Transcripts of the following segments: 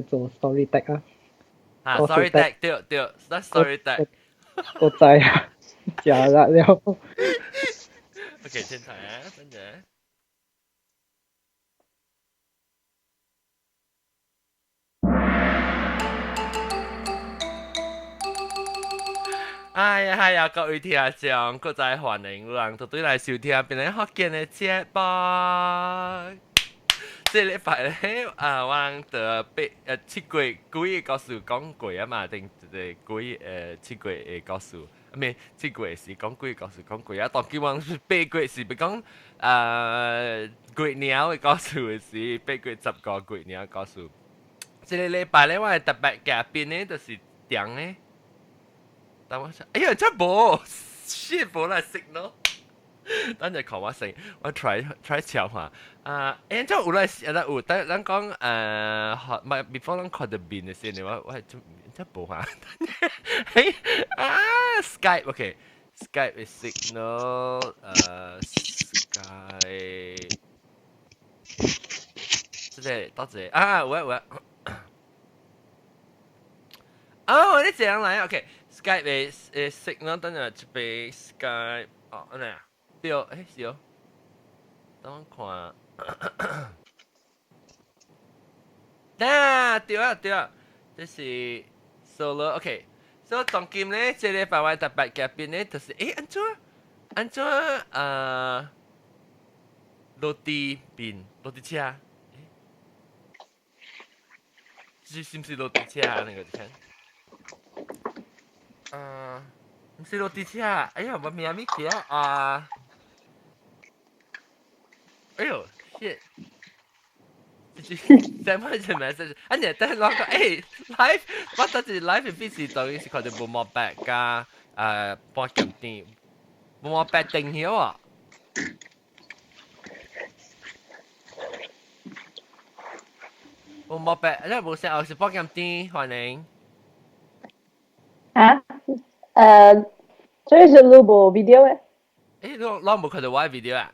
做 story tag 啊。啊，story tag 對對，那 story tag。個仔啊，食啦了。 OK，先睇啊，等陣。哎呀，係啊，各位聽眾，閣再歡迎人都對來收聽變成福建的節目。這禮拜咧，啊，我人就八7月幾個故事講過啊嘛，定一個幾7月的故事，啊咩7月時講幾個故事講過啊，當今我8月是欲講月娘的故事的時，8月15月娘故事。這個禮拜咧，我的特別嘉賓咧，就是點咧？等我想，哎呀，這無，shit 無來 signal。等陣看我先，我 try try 敲下。啊，欸，這有來啊，有，但咱講唔係 before 咱看到面的時，我這這無哈。嘿，啊，Skype，OK，Skype is signal，Skype，這個到這個啊，有啊有啊。哦，你這樣來，OK，Skype 的 signal，等陣這邊 Skype，哦，按呢啊。對，欸是哦，等我看。啊，對啊對啊，這是 solo，OK。所以當今咧，這個禮拜特別嘉賓咧，就是欸，按怎按怎啊？落地面，落地車，欸，是毋是落地車啊？那個你看，啊，毋是落地車，哎呀，我名物件啊！哎呦，shit！send 翻隻 message，啊你等我講，欸，live，我當時 live 必是當時看到無毛白加半鹹甜，無毛白定曉啊！無毛白，你無聲，哦是半鹹甜，歡迎。啊？這是錄無 video 的？欸，你攏無看到我的 video 啊？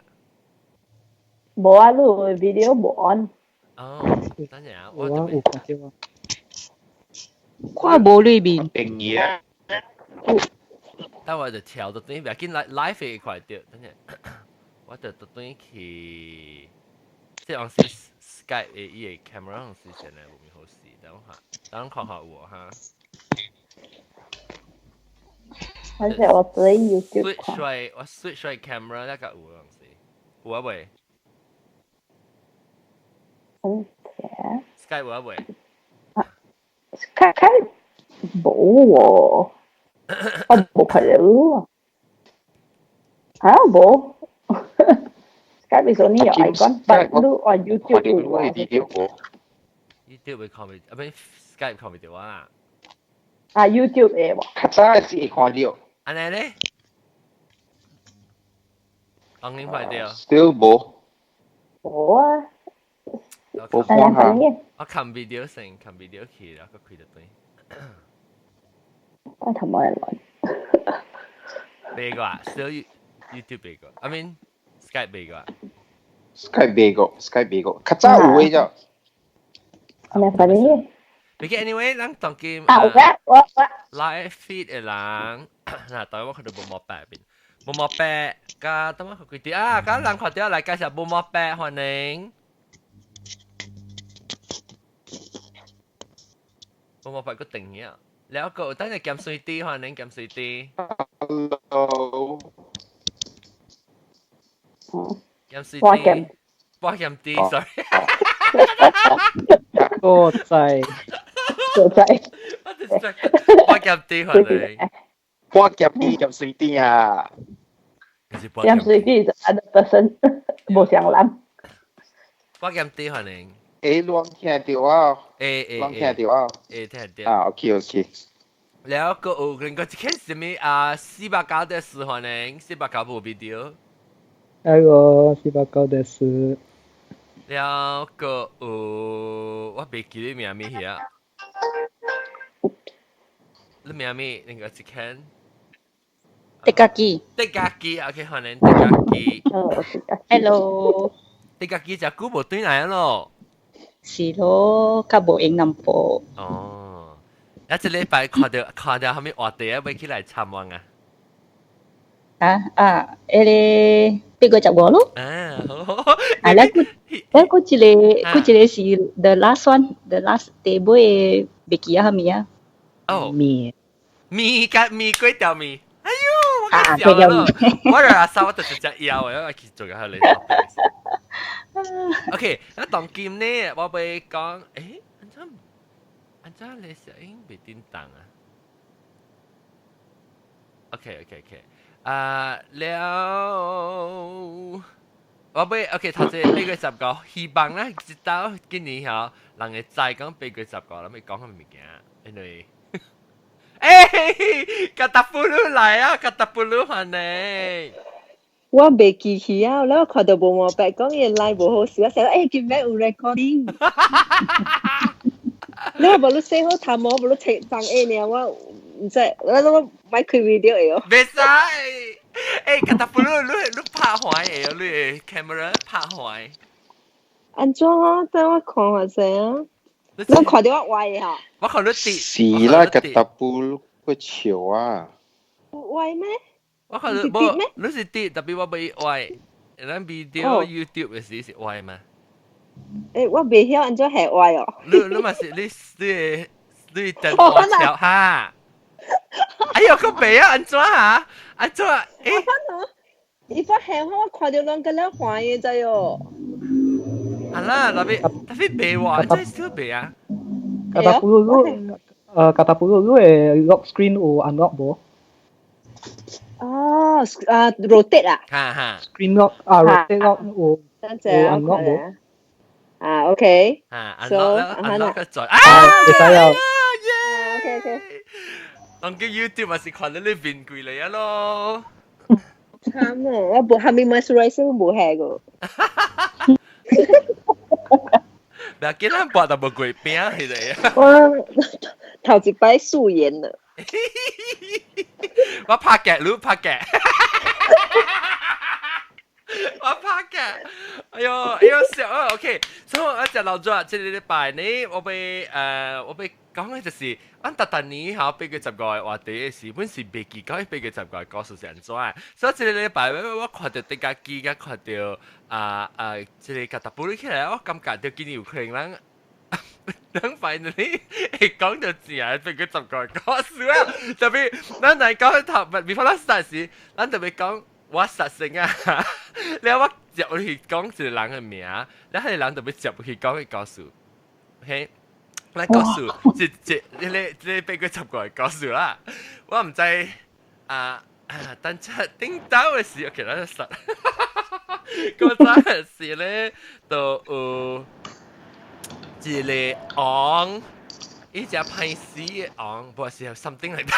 無啊，你 video 無 on。哦，等陣啊，我有啊，有看到啊。看無裏面。定義啊！等我就調到轉，袂緊來 live 會看到，等陣，我就特轉去，這樣是 Skype 的伊個 camera 是現在無咪好勢，等我下，等我看下有哈。反正我 play YouTube switch 出來，我 switch 出來 camera 那個有東西，有啊未嗯？Skype 有啊未？Skype 無喎，我無看到喎。啊無，Skype is only your icon，but 你按 YouTube 有喎。 YouTube 會看袂，啊不，Skype 看袂到啊。啊 YouTube 會喎。較早是會看到。按呢咧？當然看到。 Still 無。無啊。無看下。我看 video 先，看 video 去，然後開就對。我頭冇人來。別個啊，still YouTube 別個，I mean Skype 別個。 Skype 別個，Skype 別個，較早有的啫。咩反正。別個 anyway，咱當今啊，有啊，我我 live feed 的人，嗱，當我看到無毛白邊，無毛白，加等我看幾啲啊，加人看到來介紹無毛白，歡迎。無毛白個定嘢，了個等陣減水啲，歡迎減水啲。 Hello。減水啲。我減啲，sorry。個仔。個仔。我減啲，歡迎。我減啲減水啲啊。減水啲是 other person，無相人。我減啲，歡迎。欸，攏聽到啊？欸欸攏聽到啊？欸，聽到。啊，OK OK。了個有另外一件什麼啊？489的四歡迎，489無 video。那個489です。了個有我袂記得名物遐。你名物那個一間。迪家基。迪家基，OK，歡迎迪家基。 Hello。迪家基真久無轉來咯。是咯，較無閒淡薄。哦，一隻禮拜看著看著啥物話題啊？欲起來參訪啊？啊啊，彼个8月15咯。啊，好好。啊，咱閣咱閣一个，閣一个是 the last one，the last 第尾的袂記啊，啥物啊？哦，麵麵佮麵粿條麵。哎喲，我較笑咯！我著阿嫂，我就是食枵的，我去做個彼个。OK，那當今呢，我欲講，欸，按怎按怎你聲音袂叮當啊？OK，OK，OK，啊了，我欲 OK，頭先8月15，希望咧，直到今年吼，人會知講八月十五，咱欲講啥物物件，因為。欸，卡達布魯來啊！卡達布魯歡迎。我袂記起啊，我看著無毛白講伊 line 無好勢，我想欸今欲有 recording。你無你洗好頭毛，無你穿髒鞋爾，我毋知，我我莫開 video 會哦。袂使，欸，卡達布魯，你你拍壞會哦，你的 camera 拍壞。按怎啊？等我看下先啊。你看著我歪的吼？我看你跌。是啦，卡達布魯個笑啊。歪咩？我看你無，你是跌，特別我袂歪。咱 video YouTube 的時是歪嗎？欸，我袂曉按怎係歪哦。你你嘛是你你你電話橋哈？哎喲，閣袂啊？按怎哈？按怎？欸？伊發現我看著攏敢若壞的知哦。啊啦，特別特別袂喎，真係袂啊！卡達布魯，卡達布魯，你的 lock screen 有 unlock 無？哦，啊，rotate 啊？哈哈。 Screen lock 啊，rotate lock 有有 unlock 無？啊，OK。啊，unlock 啦，unlock 個在啊，會使啊。 OK OK。當叫 YouTube 嘛是看著你面過來啊咯。慘啊！我無還沒 moisturizer 無下個。不要緊，咱跋淡薄月餅彼个。我頭一擺素顏了。我拍嘅，你拍嘅。我拍嘅。哎喲，哎喲，笑啊！OK，所以我食老早，這个禮拜呢，我欲講的就是，按逐逐年吼8月15的話題時，本是袂記講八月十五的故事是按怎的。所以這个禮拜我看著迪迦機，佮看著啊啊，這个卡達布魯起來，我感覺著今年有可能人人 finally 會講著正八月十五的故事啊！特別咱來講頭，before 咱 start 時，咱特別講我實性啊，了我接落去講一個人的名，了彼個人特別接落去講彼故事，OK？咱故事是這這个這个八月十五的故事啦，我毋知啊啊，等陣頂晝的時，OK，咱就實，古早的時咧，就有一个王，伊隻歹死的王，無是 something like that。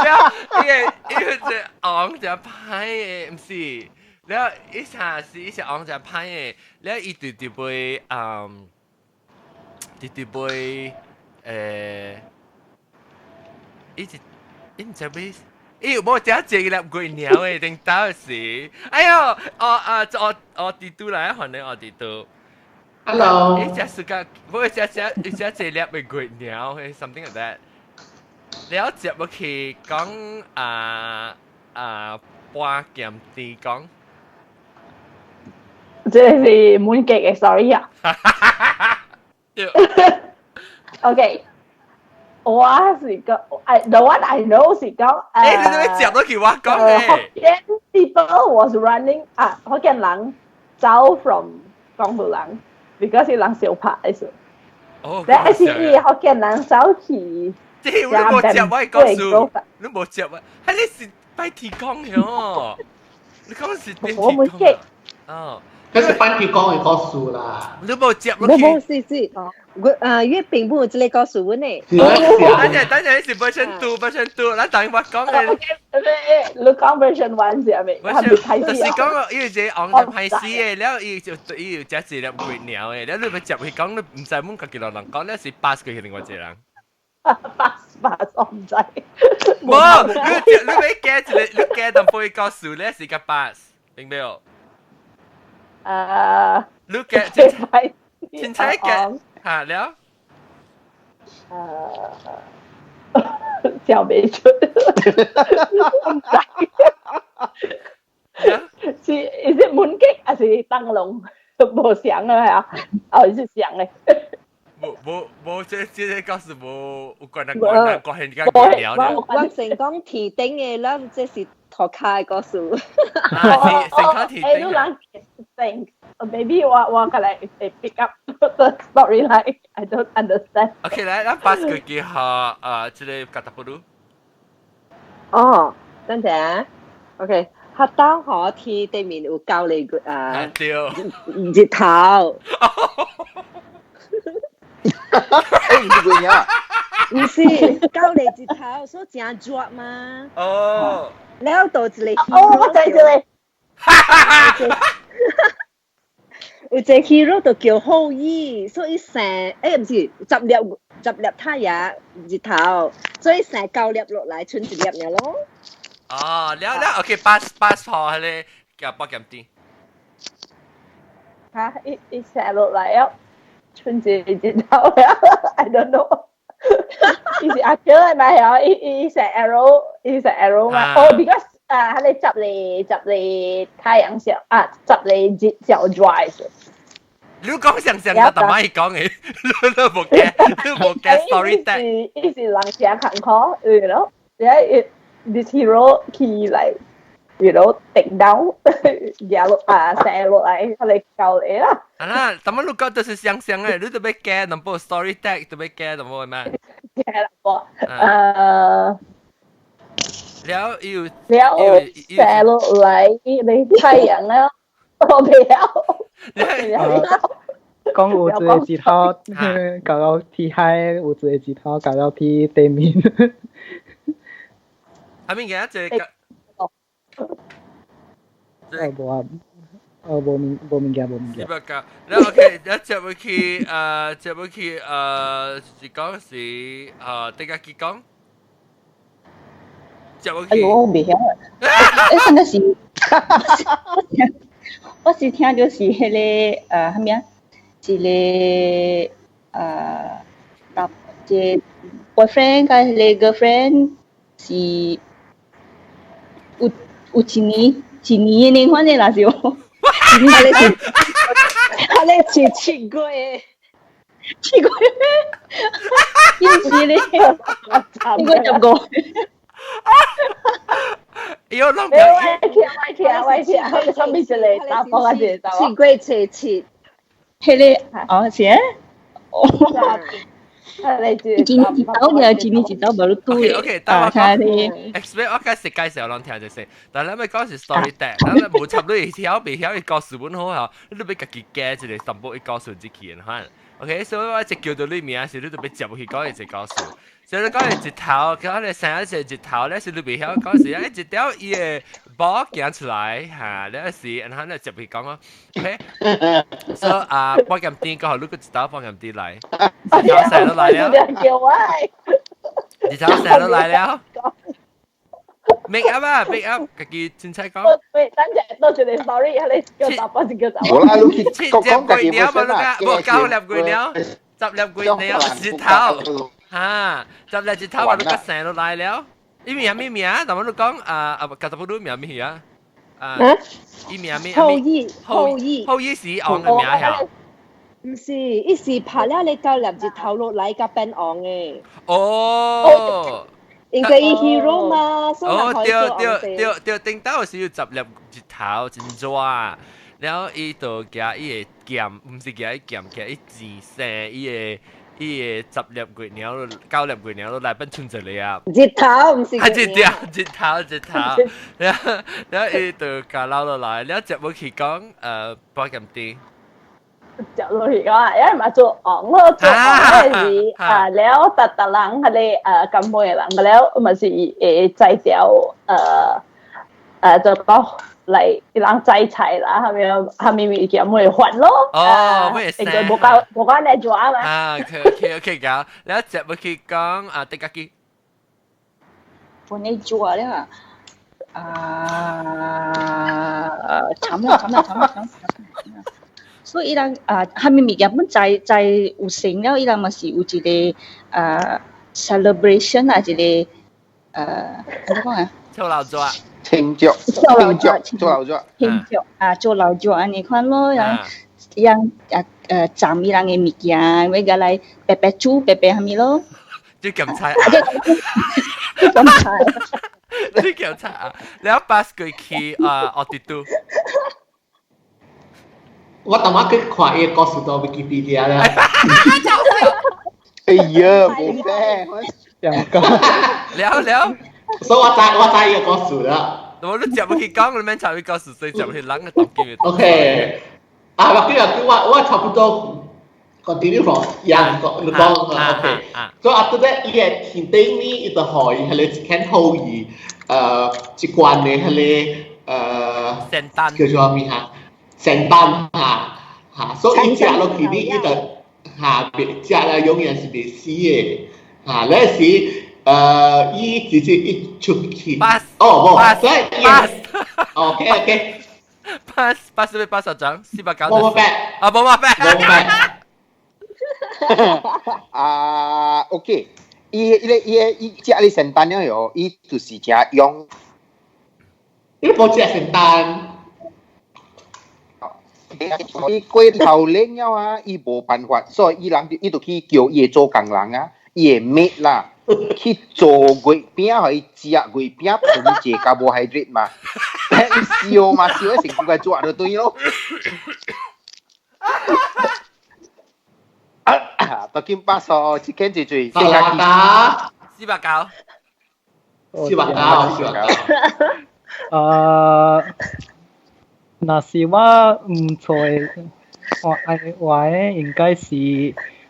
了，伊个伊個隻王隻歹的，毋是，了伊啥是伊隻王隻歹的，了伊直直欲嗯，直直欲伊一伊毋知欲。伊有無食一粒月娘的頂晝時，哎喲，哦啊，哦哦，弟拄來，歡迎哦弟拄。 Hello。伊食暑假，無食食伊食一粒的月娘，something like that。了接落去講啊啊半劍天講，這是滿極嘅 story 啊。對。 OK，我是講，I the one I know 是講，欸，你做咩接落去我講嘅？福建 people was running 啊，福建人走 from 廣東人，because 是人相拍的時。哦。但是伊福建人走去。這你無接我的故事，你無接我，係你是拜天公的哦。你講是拜天公。哦。這是拜天公的故事啦。你無接落去。無無是是，我啊月餅本有這个故事阮的。等陣等陣，你是 version two，version two，咱等我講的。你講 version one 是係咪？就是講伊有一個王就歹死的，了伊就伊有食一粒月娘的，了你欲接去講，你毋知問家己落人講，了是 pass 過去另外一個人。 pass pass 我毋知。無，你你欲加一个，你加淡薄故事咧是個 pass，明白無？啊，你嘅凊彩嘅嚇了。笑袂出，毋知。是是門擊還是燈籠？無相啊，係啊，哦，是相嘅。無無無，這個故事無有關係關係關係個聊我我成講天頂嘅，咱這是塗跤的故事。啊，成講天頂。欸，你人think maybe 我過來會 pick up the storyline. I don't understand. OK，來，咱 pass 過去予這个加達布魯。哦，等陣啊，OK。學當可天對面有教你啊，對，日頭。欸，毋是月娘。毋是，教你日頭，所以誠熱嘛。哦。了到一个。哦，我知這个。有一个 hero 就叫后羿，所以生，欸，毋是10粒10粒太陽日頭，所以生九粒落來，賰一粒爾咯。哦，了了，OK，pass pass 予彼个叫保險店。嚇，伊射落來啊，賰一個日頭了，I don't know。伊是阿嬌係咪啊？伊射 arrow，伊射 arrow 嘛？哦，because 啊，彼个十個太陽小啊，十個日小 dry。你講上上個，逐擺伊講的，你都無 get，你無 get story 伊是伊是人誠艱苦，you know？Yeah, this hero 去 like take down 壓落啊，射落來，佢嚟救你啦。啊啦，但係你講就是相像的，你都欲加淡薄 story tag，都欲加淡薄咩？加淡薄，了又了射落來，你太陽了，我袂曉。講有一个日頭搞到天海，有一个日頭搞到天對面。啥物件？這个？哦，無啊，哦，無物無物件，無物件。了 OK，了接落去，接落去，是講是，大家去講。接落去。哎呦，我袂曉啊！欸，真的是，我是聽著是彼个啥物啊？一个搭一个 boyfriend 佮彼个 girlfriend 是有一年一年的反正若是哦，彼个是7月， 7月，伊毋是咧，7月15。哎呦，攏我聽我聽我聽，我上面一个查甫還是查某？7月初7。彼个哦是啊，哦，一年一晝爾，一年一晝無你拄的。OK，啊，聽你。explain 我解釋介紹攏聽就是，但咱欲講是 story tag，咱欲無插你曉袂曉伊故事本好吼，你都欲家己加一个淡薄伊故事入去的哈。OK，所以我一叫到你名時，你就欲接去講一个故事。所以你講日頭，佢你生一個日頭咧，是你袂曉講是啊，一條伊的寶行出來嚇，咧是，然後你接去講咯。OK，所以啊，保險店剛好你個一頭保險店來，日頭生都來了，日頭生都來了。make up 啊，make up，家己凊彩講。喂，等陣多謝你，sorry，你叫查甫是叫查某。無啦，你去七粒月娘嘛，你講無九粒月娘，10粒月娘日頭。哈，10粒日頭嘛，你個生都來了。伊名咩名？但我你講啊啊，加達布魯名咩啊？啊，伊名咩？后羿，后羿，后羿是王的名嚇。毋是，伊是拍了你九粒日頭落來佮變王的。哦。因為伊 hero 嘛，所以哦，對對對對，頂到是有十粒日頭真熱，然後伊就舉伊的劍，毋是舉伊劍，舉伊箭射伊的伊的十粒月娘，九粒月娘都來變賰一个啊！日頭毋是月娘，日頭日頭，然後然後伊就共撈落來，然後接落去講保險店。接落去講啊，因為嘛做王咯，做王咧是啊了，逐逐人彼个甘本的人了，嘛是會摘掉就講來伊人摘菜啦，啥物啥物物件會還咯。哦，會生。無夠無夠按呢做嘛。啊，OK OK 搞，了接落去講啊，得家己。我呢做了啊，慘啦慘啦慘啦慘啦！所以伊人啊，蝦米物件本在在有成了，伊人嘛是有一個啊 celebration 啊，一個怎講啊？做老桌，慶祝，慶祝，做老桌，慶祝啊，做老桌按呢款咯，人人啊斬伊人的物件，欲共來白白煮白白蝦米咯。你檢查，你檢查，你檢查啊！你要 pass 過去啊，奧迪都。我當晚去看伊個故事到 Wikipedia 啦。哎呀，無咩，兩個。了了。所以我知伊個故事啦。我都接不去講，你免插去故事，所以接去人嘅讀經。 OK。啊，我記得我差不多 continue from 楊講你講 OK。所以 after that，伊個天頂呢，伊就予伊彼個一間好伊，一罐的彼個仙丹叫做咩哈？仙丹哈哈，所以伊食落去呢，伊就哈袂食了永遠是袂死的，哈，那時伊直接一出去，哦，無，所以伊，OK OK。八十八十張，490。冇冇啊，冇冇冇冇。啊，OK，伊伊個伊個伊食你仙丹了喲，伊就是誠勇。伊無食仙丹。伊過頭冷了啊，伊無辦法，所以伊人伊就去叫伊的做工人啊，伊的妹啦，去做月餅予伊食，月餅糖濟 carbohydrate 嘛，伊燒嘛燒成功個做就對咯。啊，到今八十，一間最最。490，490，490，490。若是我毋錯的，我愛話的應該是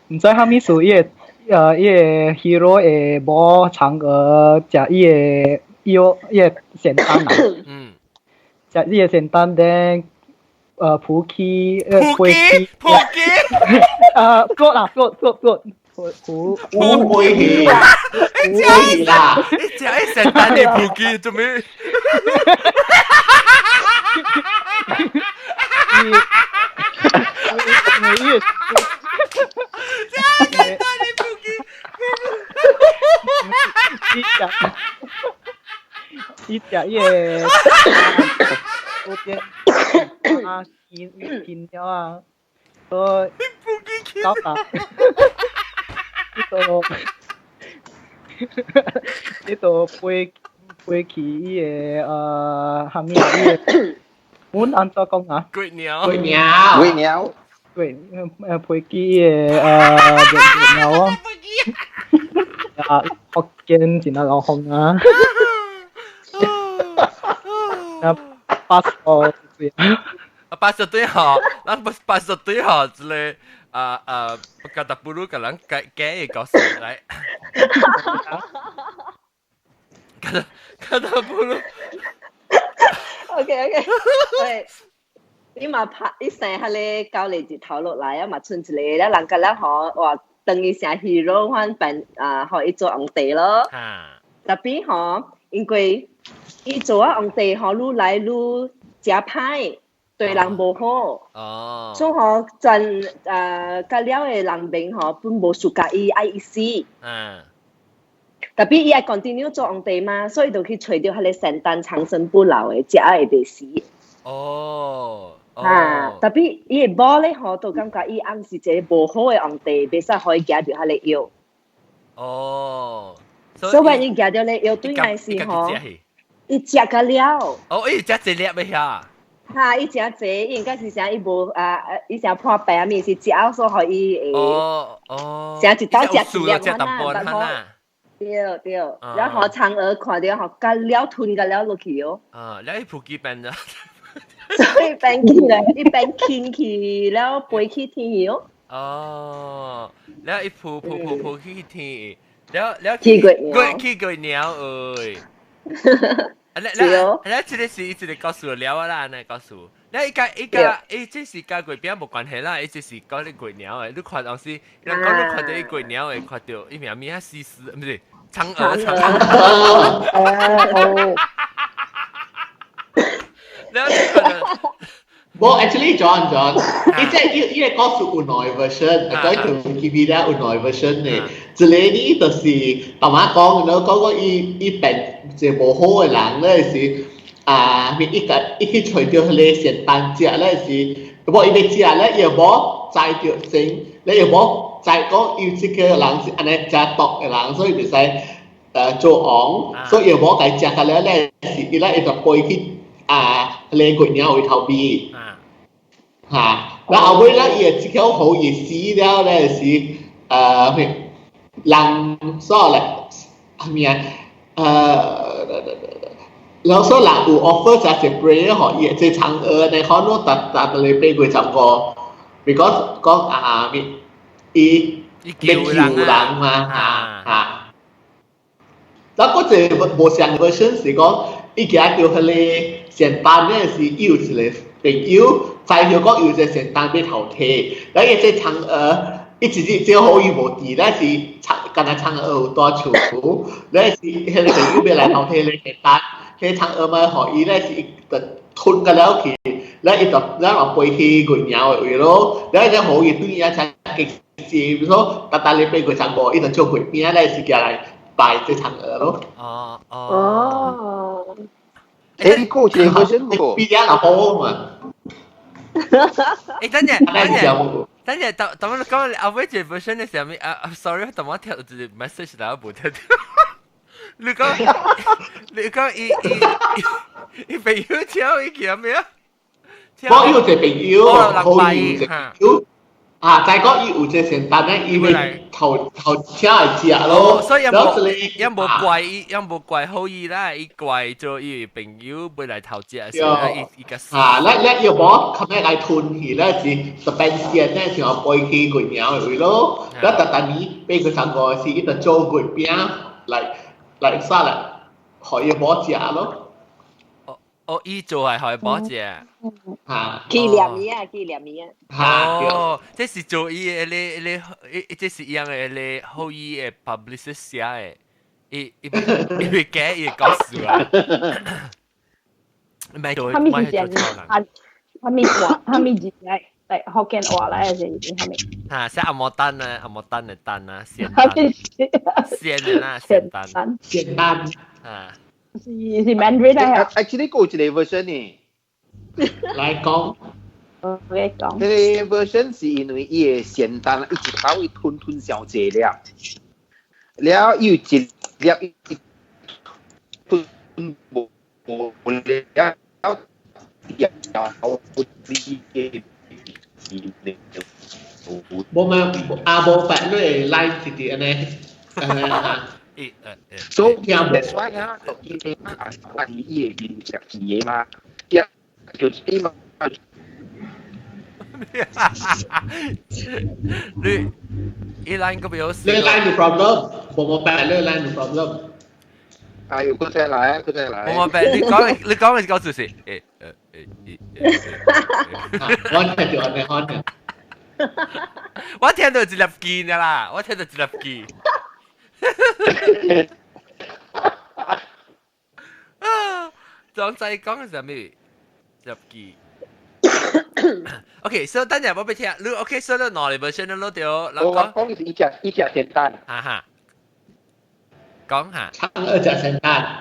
毋知啥物事，伊個伊個 hero 會某嫦娥食伊個藥，伊個仙丹啊。食伊個仙丹then 浮起飛起。浮起。float 啦，float float float 浮浮飛起。你食啦！你食伊仙丹的浮起做咩？伊，伊伊伊食，伊食伊個，有點啊，天天了啊，所以搞到，伊就伊就飛飛去伊個啥物啊？伊個，阮按怎講啊？鬼鳥，鬼鳥，鬼鳥，對，飛機個月鳥啊，啊，福建真係老風啊，啊，80歲，啊，80對吼，咱80對吼，這個啊啊，不加達布魯個人改改個故事來，加加達布魯。 OK OK，喂，你嘛拍你生彼個高麗日頭落來啊，嘛剩一個了，人家了吼，哇，當伊成 hero 款扮啊，予伊做皇帝咯。特別吼，因為伊做啊皇帝吼，愈來愈食歹，對人無好。哦。所以吼，全甲了的人民吼，本無喜歡伊，愛伊死。特別伊愛 continue 做皇帝嘛，所以就去揣著彼個仙丹長生不老的，食會袂死。哦。啊！特別伊的某咧吼，都感覺伊翁是一個無好的皇帝，袂使予伊食著彼個藥。哦。所以伊食著咧藥對來是吼，伊食甲了。哦，伊食一粒的遐。哈！伊食濟，伊應該是啥？伊無啊，伊啥破病啊？物是食後所予伊會。哦哦。食一道食一粒啊。對對，然後嫦娥看著吼，甲了吞甲了落去哦。啊，了伊浮起變咗。所以變起來，伊變輕去了，飛去天去哦。哦，了伊浮浮浮浮去天，了了去月鳥，去月鳥哎。啊，了了，這個是伊一個故事了啊啦，按呢故事。了伊共伊共伊這是佮月餅無關係啦，伊這是講咧月鳥的。你看當時，人講你看著伊月鳥會看著伊名物啊西施，毋是嫦娥，嫦娥。哦。了你看著，無，actually John John，伊這伊伊個故事有兩個 version，啊，講條 Wikipedia 有兩個 version 嘅。一個呢就是大媽講，然後講講伊伊變一個無好嘅人咧是啊，伊個伊去揣著彼个仙丹食咧是，無伊欲食咧，伊又無知著先，你又無知講伊這個人是按呢食毒嘅人，所以袂使做王，所以伊無共伊食下了咧是伊咧伊就飛去啊，彼個月娘位頭邊。嚇，然後尾咧，伊會這個好意死了咧是咩人所咧係咪啊？然後所以人有 offer 就係 prayer 予伊，這嫦娥呢可能達達到你8月15，because 講啊咩伊伊要救人嘛嚇嚇。然後嗰個無相 version 是講，伊行到彼个仙丹咧是伊有一個朋友，知著講有一個仙丹欲偷提，然後伊這嫦娥，伊直接這好伊無佇咧是嫦，敢若嫦娥有蹛厝，咧是彼个朋友欲來偷提咧仙丹，彼個嫦娥嘛，予伊咧是伊就吞個了去，咧伊就咱嘛飛去月娘的位咯，然後這予伊對伊才激死，所以逐逐日8月15，伊就做月餅咧是寄來拜這嫦娥咯。哦哦。哦。誒，個一個 version 個，比較好嘛。誒，等陣，等陣，等陣，等等我講後尾一個 version 的時候，啊，sorry，等我聽到一個 message 來，我無聽到。你講，你講，伊伊伊朋友請伊去咩啊？我有一個朋友，好有一個朋友，啊，再講伊有一個仙丹咧，伊會頭頭請來食咯。所以也無也無怪伊，也無怪好伊啦，伊怪做伊朋友欲來偷食，所以伊伊個啊，咱咱又無較尾來吞去，咱是十變仙咧，像飛去月娘的位咯。咱逐逐年8月15時，伊就做月餅來來啥來，予伊某食咯。哦，伊做係予伊某食。嚇！紀念伊啊，紀念伊啊。哦，這是做伊的咧咧，伊這是伊樣的咧，好伊的 publicist 寫的，伊伊伊會改伊的故事啊。唔係做，啥物是這啊？啥物話？啥物字來來福建話來還是啥物？嚇，寫紅毛丹啊，紅毛丹的丹啊，仙丹。仙的啦，仙丹。仙丹。啊。是是 Mandarin 啊？Actually，閣有一個 version 呢。來講。我講。彼个 version 是因為伊个仙丹一一口伊吞吞傷濟粒，了伊有一粒伊吞無無了掉你無嘛啊無白你會來一啲按呢，所以 that's why 啊，伊啊，伊會面食魚的嘛，一就是伊嘛。你伊 line 個表示，你 line 有 problem，無無白你 line 有 problem。哎呦，閣再來，閣再來。無無白，你講你講的是講事實。誒誒誒誒，我聽到你講的。我聽到一粒字啦，我聽到一粒字。啊！總在講的是啥物？一粒字。OK，所以等陣我欲聽，你 OK，所以你兩個 version 你攞到。我講是伊食伊食仙丹。哈哈。講下。嫦娥食仙丹，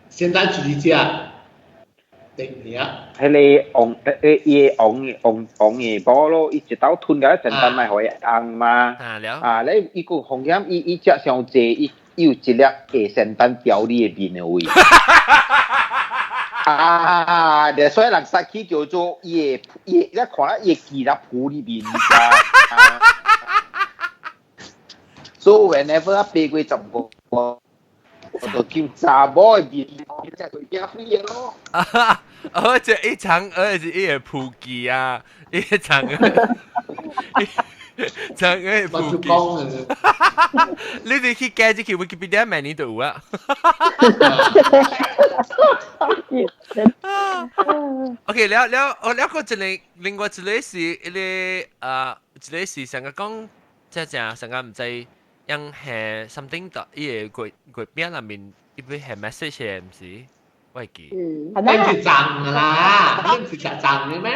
仙丹就是食定名。彼个王誒伊个王王王的某咯，伊一刀吞個仙丹咪予伊紅嘛。啊了。啊，咧伊閣風險，伊伊食傷濟，伊伊有一粒下仙丹掉你的面的位。啊！所以人殺起叫做伊的伊，你看啦，伊的記啦鋪裡面啊。So whenever 8月15，我就叫查某的面，才會變飛的咯。啊！而且一嫦娥是伊的噗記啊，伊嫦娥，嫦娥的噗記。你哋去加這個 Wikipedia 每年都有啊。OK，了了，哦了個一個，另外一個是一個啊，一個是上個講，這正上個毋知樣係 something 的，伊個月月餅內面，伊欲係 message 的，毋是？我會記。嗯，係跟住賺㗎啦，你唔是食賺嘅咩？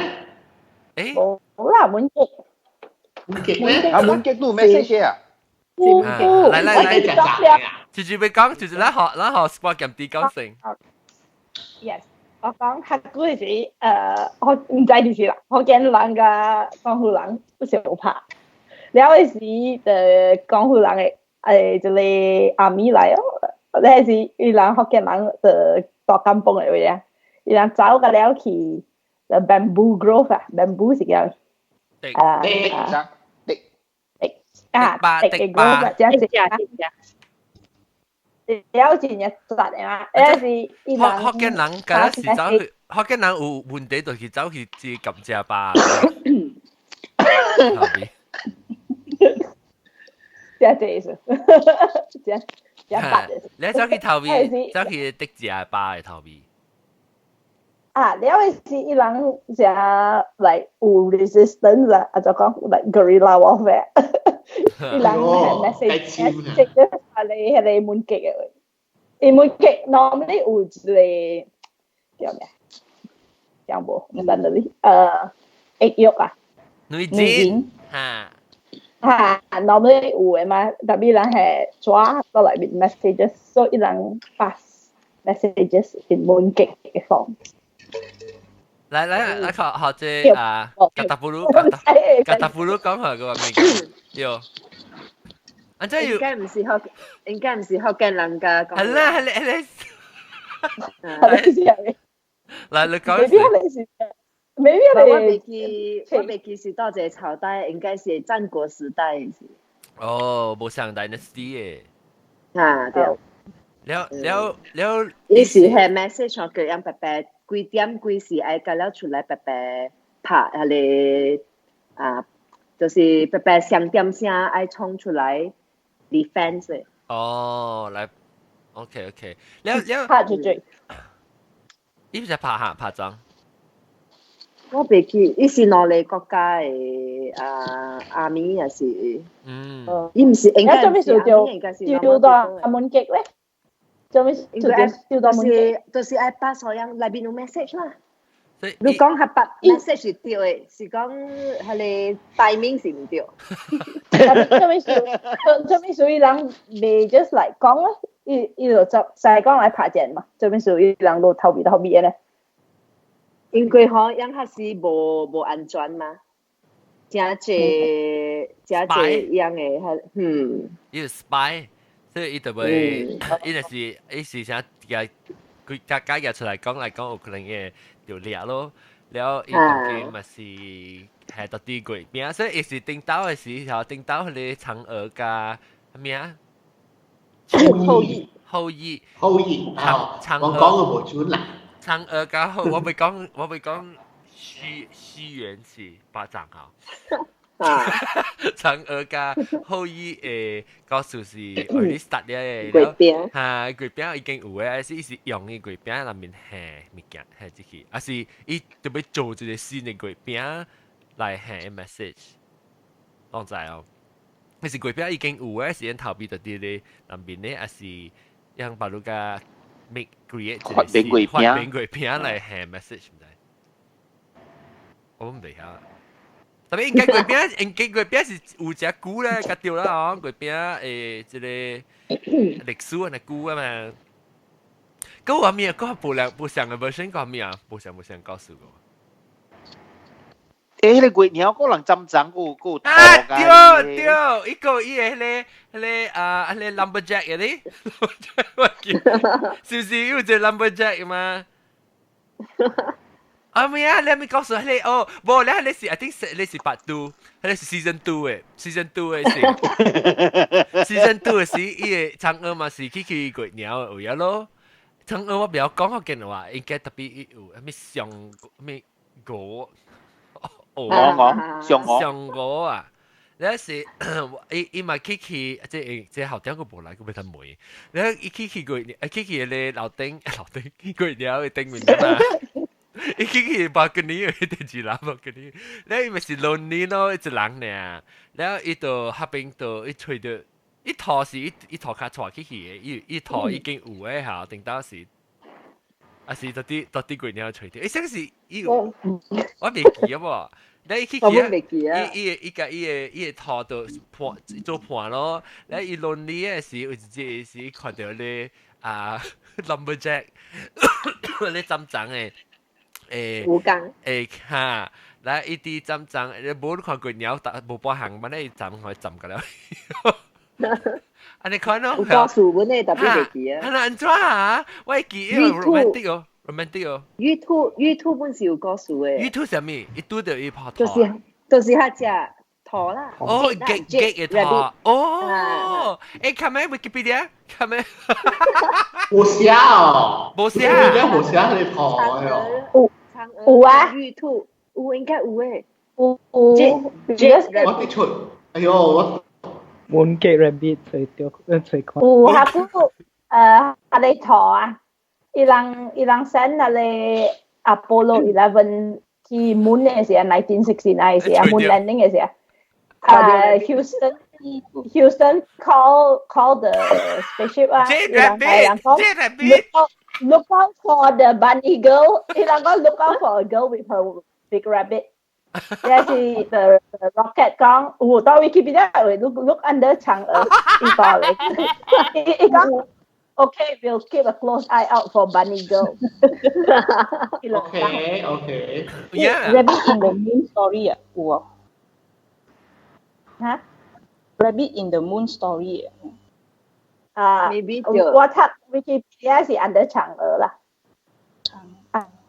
誒，好啦，滿擊。滿擊咩？啊，滿擊都有 message 啊！來來來，食賺嘅。直接要講，直接咱學咱學 sport 兼啲講先。 Yes，我講較久時，我毋知就是啦，福建人佮廣府人有相拍。了彼時，就廣府人的一个阿米來哦，那時伊人福建人就大甘榜的位啊，伊人走甲了去 Bamboo Grove 啊，bamboo 是叫啊竹竹啊，竹的 grove 啊，這是啊。了真正雜的嘛，那是伊人福建人敢若是走去，福建人有問題就是走去這甘蔗吧。這這意思，這這白的。你走去頭尾，走去竹蔗吧的頭尾。啊，了是伊人成 like 有 resistance 啊，啊就講 like guerrilla warfare。伊人係 message，直接話你係你滿擊嘅。伊滿擊 normally 有一個叫咩？講無，毋知你液藥啊。女子嚇。嚇，normally 有的嘛，特別人係抓到內面 messages，所以伊人 pass messages in 滿擊嘅 form。來來來，學學這啊，格達布魯，格達布魯講下個咩？對。啊，這應該毋是福，應該毋是福建人㗎。係啦係啦係啦。係啦。來，你講。未必係，未必係。我袂記，我袂記是佗一個朝代，應該是戰國時代。哦，無相 dynasty 的。啊，對。了了了，伊是係 message 叫人白白幾點幾時愛甲了出來白白拍彼个啊，就是白白上點聲愛衝出來 defense。哦，來，OK OK，了了。拍住住。伊毋是拍下拍樁？我袂記，伊是哪個國家的啊？阿米也是。伊毋是應該是阿米，應該是。招到門擊咧？做咩？應該就是愛發所樣內面有 message 啦。你講係發 message 是對的，是講彼個 timing 是毋對。做咩事？做咩事？伊人袂 just 來講咧，伊伊就就使講來拍戰嘛。做咩事？伊人都逃避逃避的咧。因為吼，樣較是無安全嘛，誠濟誠濟樣的，較嗯。伊是 spy，所以伊就會，伊就是伊是啥，佢佢加加出來講來講，有可能會就掠咯。了伊當今嘛是係到底月餅，所以伊是頂頭的時候，頂頭彼个嫦娥佮啥物啊？后羿，后羿，后羿，嫦嫦我講個無準啦。嫦娥佮后，我袂講，我袂講西西元是巴掌號。啊！嫦娥佮后羿的故事是愛你 start 了的，月餅哈，月餅已經有的，還是伊是用伊月餅內面下物件下入去，還是伊特別做一個新的月餅來下 message，攏知哦。但是月餅已經有的，是𪜶頭尾就佇咧內面的，還是讓別路共 make create 發明月餅，發明月餅來下 message 毋知，我毋袂曉。特別應該月餅，應該月餅是有隻久咧，較對啦哦。月餅這个歷史按呢久啊嘛。閣有啥物啊？閣無兩無相的 version 閣啥物啊？無相無相告訴我。欸，彼个月娘個人針針有有啊，對對，伊個伊个彼个彼个啊，彼個 lumberjack 的咧，是毋是有一個 lumberjack 嘛？啊，咩啊？你咪告訴你哦，無，你你是 I think 你是 part two，你是 season two 的，season two 的是 season two 的是伊个嫦娥嘛是去去月娘的位啊咯。嫦娥我袂曉講福建話，應該特別有啥物上啥物鵝。鵝鵝上鵝上鵝啊！你是伊伊嘛去去，這這校長閣無來，閣欲通問。你伊去去過，去去彼個樓頂樓頂月娘的頂面嘛。伊去去 balcony 的電視欄 balcony，你伊咪是 lonely 咯，一人爾。了伊就彼邊就伊揣著，伊套是伊伊套較帶去去的，伊伊套已經有的吼，頂到時。啊是到底到底鬼鳥揣著？欸，啥是伊我袂記啊無？你去記啊？伊伊伊個伊個伊個兔就伴做伴咯。你伊 lonely 的時，有一隻時看著咧啊 lumberjack 咧針鬃的誒吳剛誒哈，來伊佇針鬃，你無你看過鳥，無半項，萬呢伊針互伊針個了。啊，你看咯，有故事本的特別袂記啊。啊，那按怎啊？我會記 romantic 哦，romantic 哦。玉兔玉兔本是有故事的。玉兔啥物？伊拄著伊拍兔。就是就是彼隻兔啦。哦，激激的兔。哦，欸，看咩 Wikipedia？看咩？無寫哦，無寫。無寫彼個兔哦。有有啊。玉兔有應該有誒。有有。我佇出，哎喲我。 Mooncake Rabbit 揣著，揣看。有哈不，彼个兔啊，伊人伊人 send 彼个 Apollo 11去 moon 的時啊，1969時啊，moon landing 的時啊，啊 Houston Houston call the spaceship 啊，伊人伊人講 look out for the bunny girl，伊人講 look out for a girl with her big rabbit。也是 the rocket 講，有到 Wikipedia 有 look under 嫦娥伊講咧，伊伊講 Okay, we'll keep a close eye out for bunny girl. Okay. Yeah. Rabbit in the Moon story 啊，有啊。嚇？Rabbit in the Moon story 啊， maybe 我讀 Wikipedia 是 under 嫦娥啦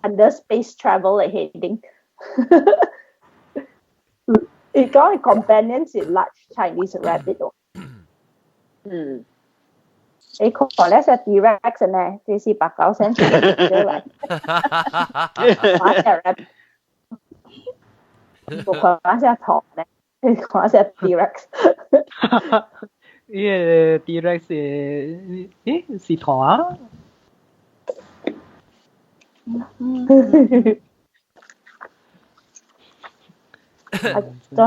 ，under space travel 的 heading。伊講 companion 是 large Chinese rabbit 哦。嗯。你看咧是 T-Rex 呢，這是八九 cm 嚟。我隻 rabbit，我看下兔呢，你看下 T-Rex。伊個 T-Rex 是，咦是兔啊？啊，多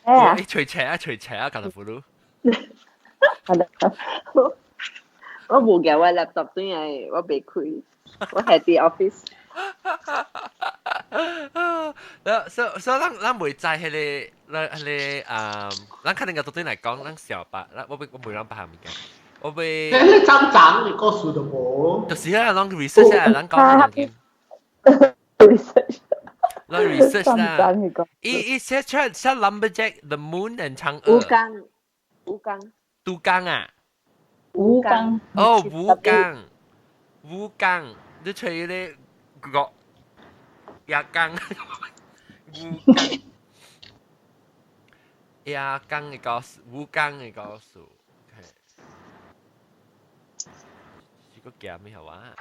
啊！你隨斜啊，隨斜啊，教頭葫蘆。係啦。我無夾我 laptop 轉來，我袂開，我係佇 office。所所以咱咱袂知彼个，咱彼个啊，咱可能個對來講，咱小吧，咱我我袂咱別項物件，我袂。你你針鬃的故事都無。就是啊，咱 research 啊，咱講物件。 research。咱 research 啦。伊伊寫出寫 lumberjack the moon and 嫦娥。吳剛，吳剛。杜剛啊。吳剛。哦，吳剛，吳剛，你揣彼個亞剛，吳剛，亞剛的故事，吳剛的故事，是個叫咩好啊？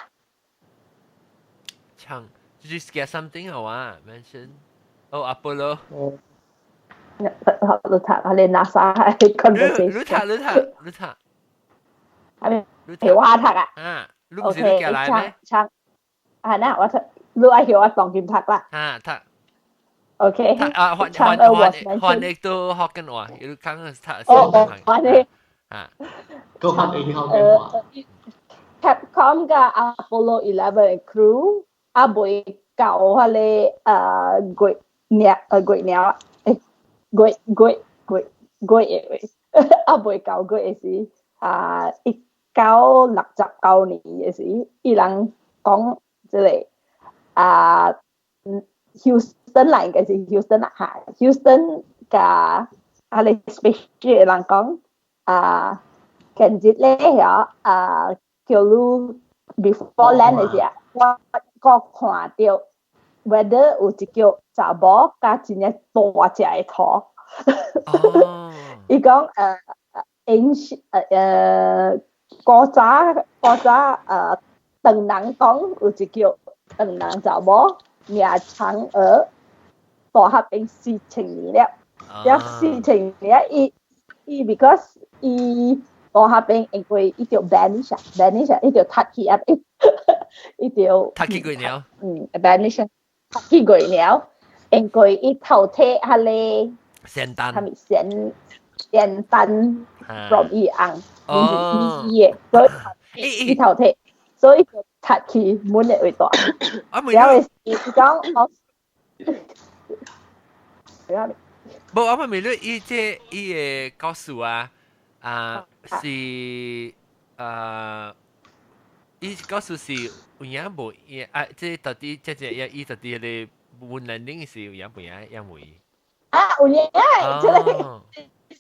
唱，Did you get something 好啊？Mention，哦，Apollo。你讀你 NASA conversation。你讀你讀你讀。係咪？係我讀啊。啊，你唔是你叫來咩？唱，啊那我讀，你愛叫我當劍讀啦。啊，讀。 OK。啊，換換換換你都學緊話，要講讀。哦，換你。啊。都換你學緊話。 Capcom 嘅 Apollo 11 crew 啊，未到彼个月鳥月鳥誒月月月月的話，啊未到月的時啊1969年的時，伊人講這个啊 Houston 啦，應該是 Houston 啦嚇，Houston 佮彼个 spaceship 的人講啊，近日咧遐啊叫你 before land 的時啊，我我看著 whether 有一叫查某佮真正大隻的兔。伊講ancient 古早古早唐人講有一叫唐人查某名嫦娥，大合變4000年了，了4000年伊伊 because 伊大合變因為伊就 vanish vanish 伊就脫去啊，伊就脫去月鳥，嗯 vanish 脫去月鳥，因為伊偷摕彼个仙丹，啥物仙仙丹 from 伊翁，哦，伊的，所以伊偷摕。所以就拆去門會會大。然後伊講我，無，我問你，伊這伊个故事啊，啊是啊，伊故事是有影無影啊？這到底這這伊到底迄個雲南人是有影無影？影無？啊，有影，這個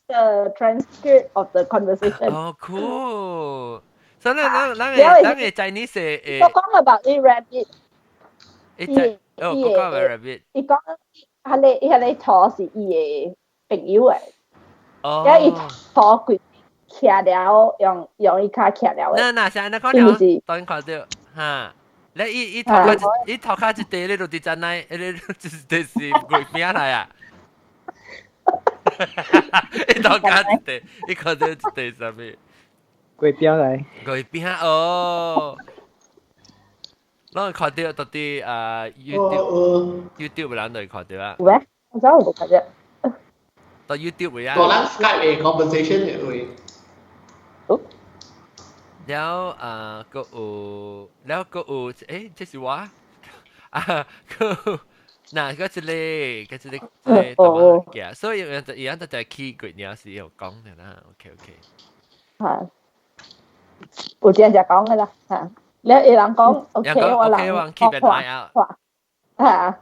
the transcript of the conversation。哦，cool。所以咱咱个咱个 Chinese 誒，我講 about 伊 rabbit。伊哦，講 about rabbit。伊講。彼个彼个兔是伊的朋友的，哦，因為伊兔規徛了，用用伊跤徛了的。那那是按呢講了，當然看著哈。你伊伊頭殼伊頭殼一塊咧，就佇真奈，彼個就是就是月餅來啊。伊頭殼一塊，伊看著一塊啥物？月餅來。月餅哦。攏會看著到底啊 YouTube YouTube 人就會看著啊。有咩？我真係無看著。到 YouTube 會啊。個人 Skype 的 conversation 會。了啊，閣有了閣有，欸，這是我啊，閣嗱，嗰一個，嗰一個，這個，哦，所以伊伊樣就去過爾是有講的啦，OK OK。嚇，有真正講的啦，嚇。你伊人講 OK，我人我 keep an eye out。嚇。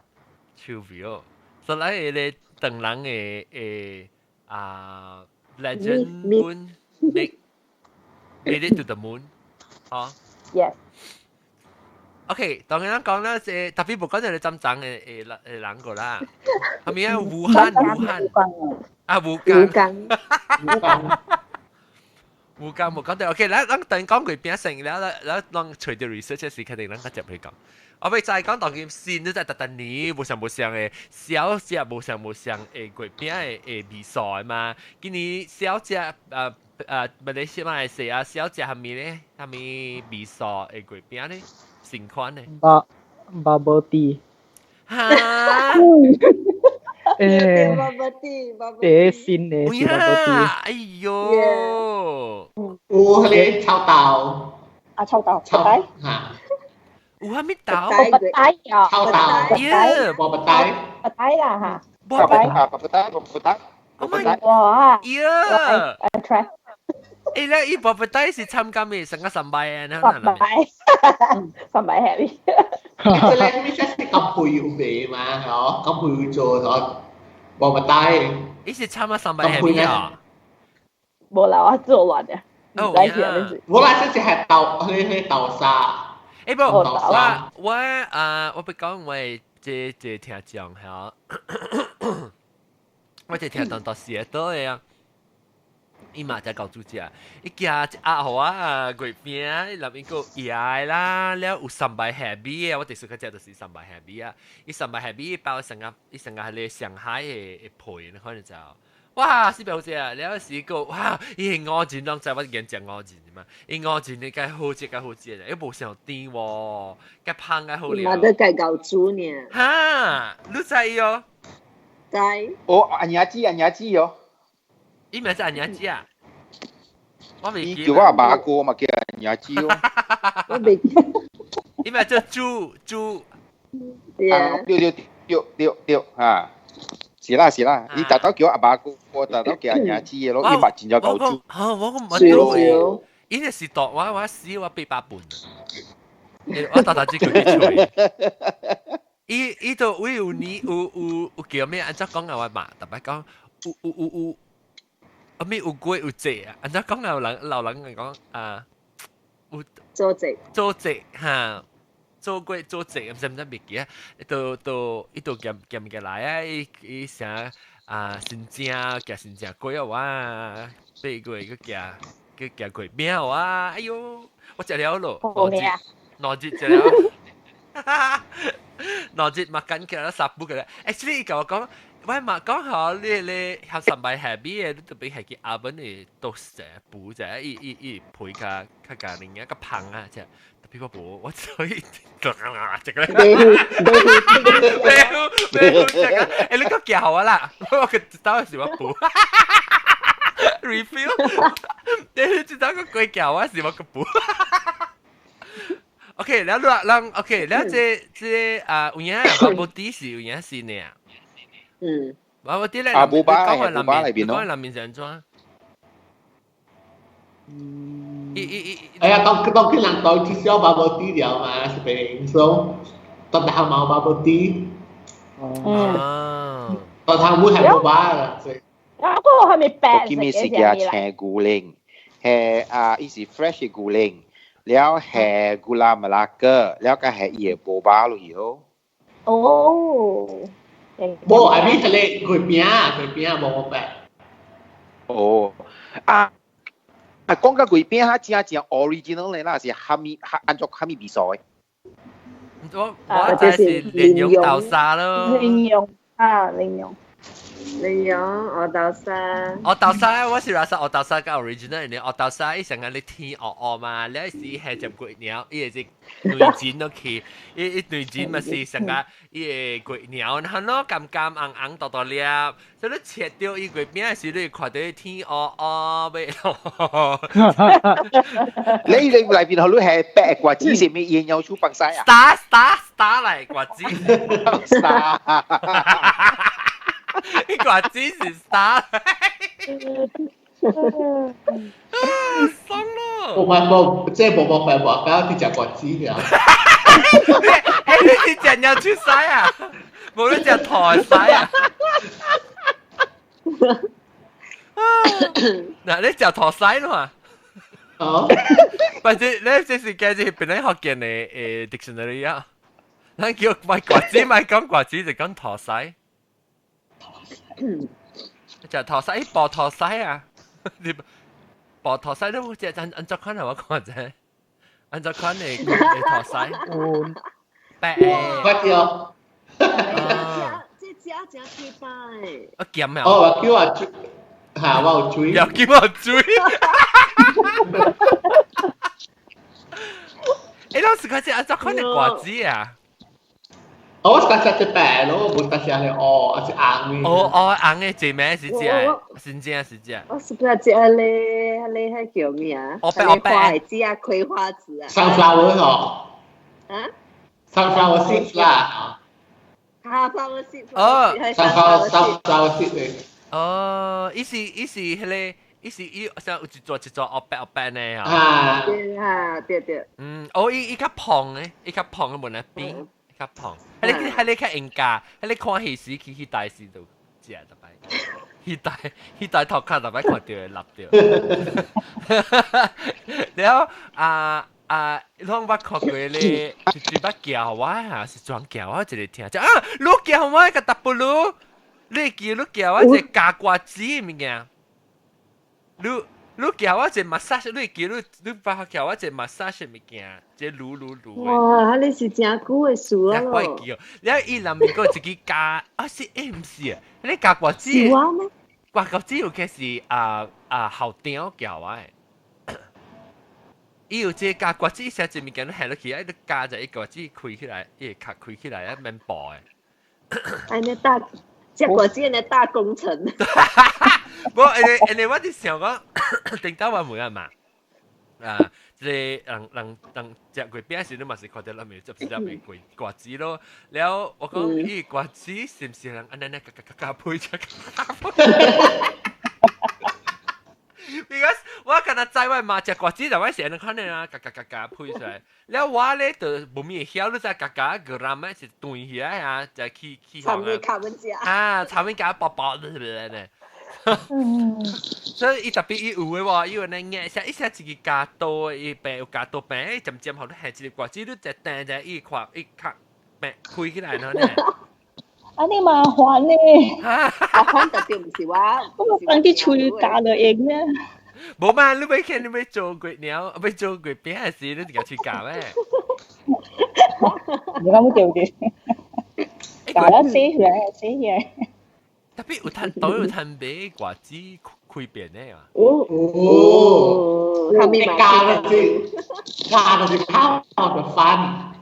超表，所以伊個唐人的的啊，Legend Moon make made it to the moon，嚇。 Yes。 OK，當然講啦，這特別無講就係針針的的的人個啦，係咪啊？武漢，武漢，啊，武岡，武岡，武岡無講到。OK，咱咱等講過變成了，咱咱咱隨著 research 時，肯定咱較接去講。我欲再講當今新都在逐逐年無相無相的小食無相無相的月餅的的味素的嘛。今年小食啊啊，馬來西亞馬來西亞小食啥物咧？啥物味素的月餅咧？新款的。 Bubble tea。哈？欸， bubble tea，bubble 欸，新的是 bubble tea。哎喲，有彼个臭豆，啊，臭豆，臭白嚇，有啥物豆？白帶啊，臭豆，耶，萝卜帶，白帶啦嚇，萝卜啊，白帶，白帶，白帶，哇，耶，I try。欸，你伊白帶是參加咩？成個三擺啊？三擺，三擺 happy。這個咩先是金培有賣嘛？嗬，金培有做咗蘿蔔帶。伊是參加三擺 happy 啊？無啦，我做亂嘅。哦，無啦，這是係豆，彼個豆沙。欸無，我我啊，我欲講我這這聽眾嚇，我這聽眾到時倒的啊。伊嘛才搞主食，伊寄一盒予我啊月餅，內面閣有椰啦，了有三擺蝦米啊，我第時較食就是三擺蝦米啊。伊三擺蝦米包成個，伊成個彼个上海的的皮，你可能就，哇，四百好食啊！了時閣哇，伊個五仁攏知我厭食五仁嘛，伊五仁你該好食該好食，伊無上甜喎，該芳該好料。嘛都該搞煮呢。哈，你知哦？知。哦，阿娘子，阿娘子哦。伊名叫阿娘子啊？我未記。伊叫我阿爸哥嘛，叫阿娘子哦。我未記。伊名叫豬豬。啊，對對對對對，哈。是啦是啦，伊逐晝叫阿爸哥，我逐晝叫阿娘子的咯，伊嘛真正𠢕煮。嚇！我講唔對，伊若是度我我死我800半。我逐逐只叫佢吹。伊伊都會有年有有有叫咩？按怎講啊？我嘛特別講有有有有。啊咩有過有節啊？按怎講啊？有人老人講啊，有做節做節哈，做過做節，毋知毋知袂記啊？都都伊都夾夾物件來啊！伊伊啥啊新正夾新正粿仔啊，八月閣夾閣夾月餅啊！哎喲，我食了咯，兩日兩日食了，兩日 makan 起來三不個咧。Actually 伊共我講。我嘛講好，你你合三擺下邊的，你特別係去 oven 的都成補者，伊伊伊皮較較較零啊，較芳啊，只特別我無，我所以這個咧，沒有沒有這個，欸你閣叫我啦，我個知道是我補，refill，你知道個鬼叫我是我個補， OK，了你人 OK，了這這啊有影 bubble tea 是有影是呢？嗯。 Bubble tea 咧，啊 boba 你講話係 boba 裏邊咯。你講南面是按怎？伊伊伊，哎呀，當當佢人當至少 bubble tea 了嘛，是邊所以當頭冇 bubble tea。啊，當頭會係 boba 啦，所以。啊，嗰個係咪白我今日是食青牛奶，係啊，伊是 fresh 牛奶，了係 gula melaka，了個係伊的 boba 落去哦。哦。無，I mean 係你月餅，月餅無白。哦，啊。啊，講到月餅，哈真正 original 咧，那是蝦米，按照蝦米味素的？我我知是蓮蓉豆沙咯。蓮蓉啊，蓮蓉。蓮蓉芋豆沙。芋豆沙我是話說芋豆沙較 original 嘅，芋豆沙伊上個你天芋芋嘛，你是係隻月鳥，伊會是內煎落去，伊伊內煎嘛是上個伊個月鳥，然後咯甘甘紅紅大大粒，所以你切掉伊月餅時，你會看到天芋芋欲咯。你你內邊好你係白瓜子是咩營養素放晒啊？Star star star 嚟瓜子。 Star。你瓜子是 star。爽咯！我買無，這無無白無，搞啲食瓜子了。欸，你是食鳥出屎啊？無你食兔屎啊？嗱，你食兔屎咯嘛？哦，或者你這是今日本來福建的誒 dictionary 啊？咱叫買瓜子，買講瓜子就講兔屎。食兔屎，薄兔屎啊！你薄兔屎都食按按怎款啊？我看者，按怎款的的兔屎？白的。我叫。這隻真簡單。啊鹹啊！哦，我叫我煮，嚇我有煮。又叫我煮。欸，老師講這按怎款的瓜子啊？我是食隻白咯，無食隻哦，啊是紅的。哦哦，紅的這名是這，真正是這。我是不食咧，咧彼叫咩啊？哦白哦白。花子啊，葵花籽啊。 Sunflower 吼。啊？Sunflower seeds 啦。啊，flower seeds。哦，sunflower sunflower seeds。哦，伊是伊是彼個，伊是伊像有一撮一撮黑白黑白呢啊。啊，對啊，對對。嗯，哦，伊伊較胖咧，伊較胖的無那邊。較胖，彼個彼個較應價，彼個看戲時去去大時就食逐擺，去大去大頭殼逐擺看到會立著。了啊啊，攏捌看過咧，一一捌叫我啊，是裝叫我一個聽，就啊，你叫我個 W，你記你叫我一個加瓜子物件，你。你叫我一個 massage，你記你你捌叫我一個 massage 物件，這滷滷滷的。哇！你是真久的事啊咯。我會記哦，了伊內面閣有一支加，啊是欸毋是啊，你加瓜子。是我咩？瓜子有個是啊啊校長叫我的。伊有這個加瓜子，寫一物件你下落去，啊你加一個瓜子開起來，伊會較開起來啊免薄的。哎，你大這瓜子的大工程。無，因為因為我佇想講，頂頭我問啊嘛，啊，這個人人人食月餅時，你嘛是看到內面接一粒的瓜瓜子咯。了，我講伊瓜子是毋是人按呢呢嘎嘎嘎嘎配出？Because 我敢若知我媽食瓜子，就我是按呢款的啊，嘎嘎嘎嘎配出來。了我咧就無咪會曉，你知嘎嘎個人咩是斷起來啊，就去去行啊。啊，炒麵夾薄薄的，是不是呢？所以伊特別伊有的喎，伊有呢壓一下一個加刀，伊白有加刀白，漸漸好你下一粒瓜子，你一掟就伊看伊較白開起來咯呢。啊，你麻煩呢？麻煩特別毋是我，我放啲喙咬就用呢。無嘛，你欲看你欲做月鳥，欲做月餅時，你就共喙咬咩？你講對不對？咬了死起來，死起來。特別有攤都有攤買瓜子開變的啊！哦哦，加的是加的是 half of the fun。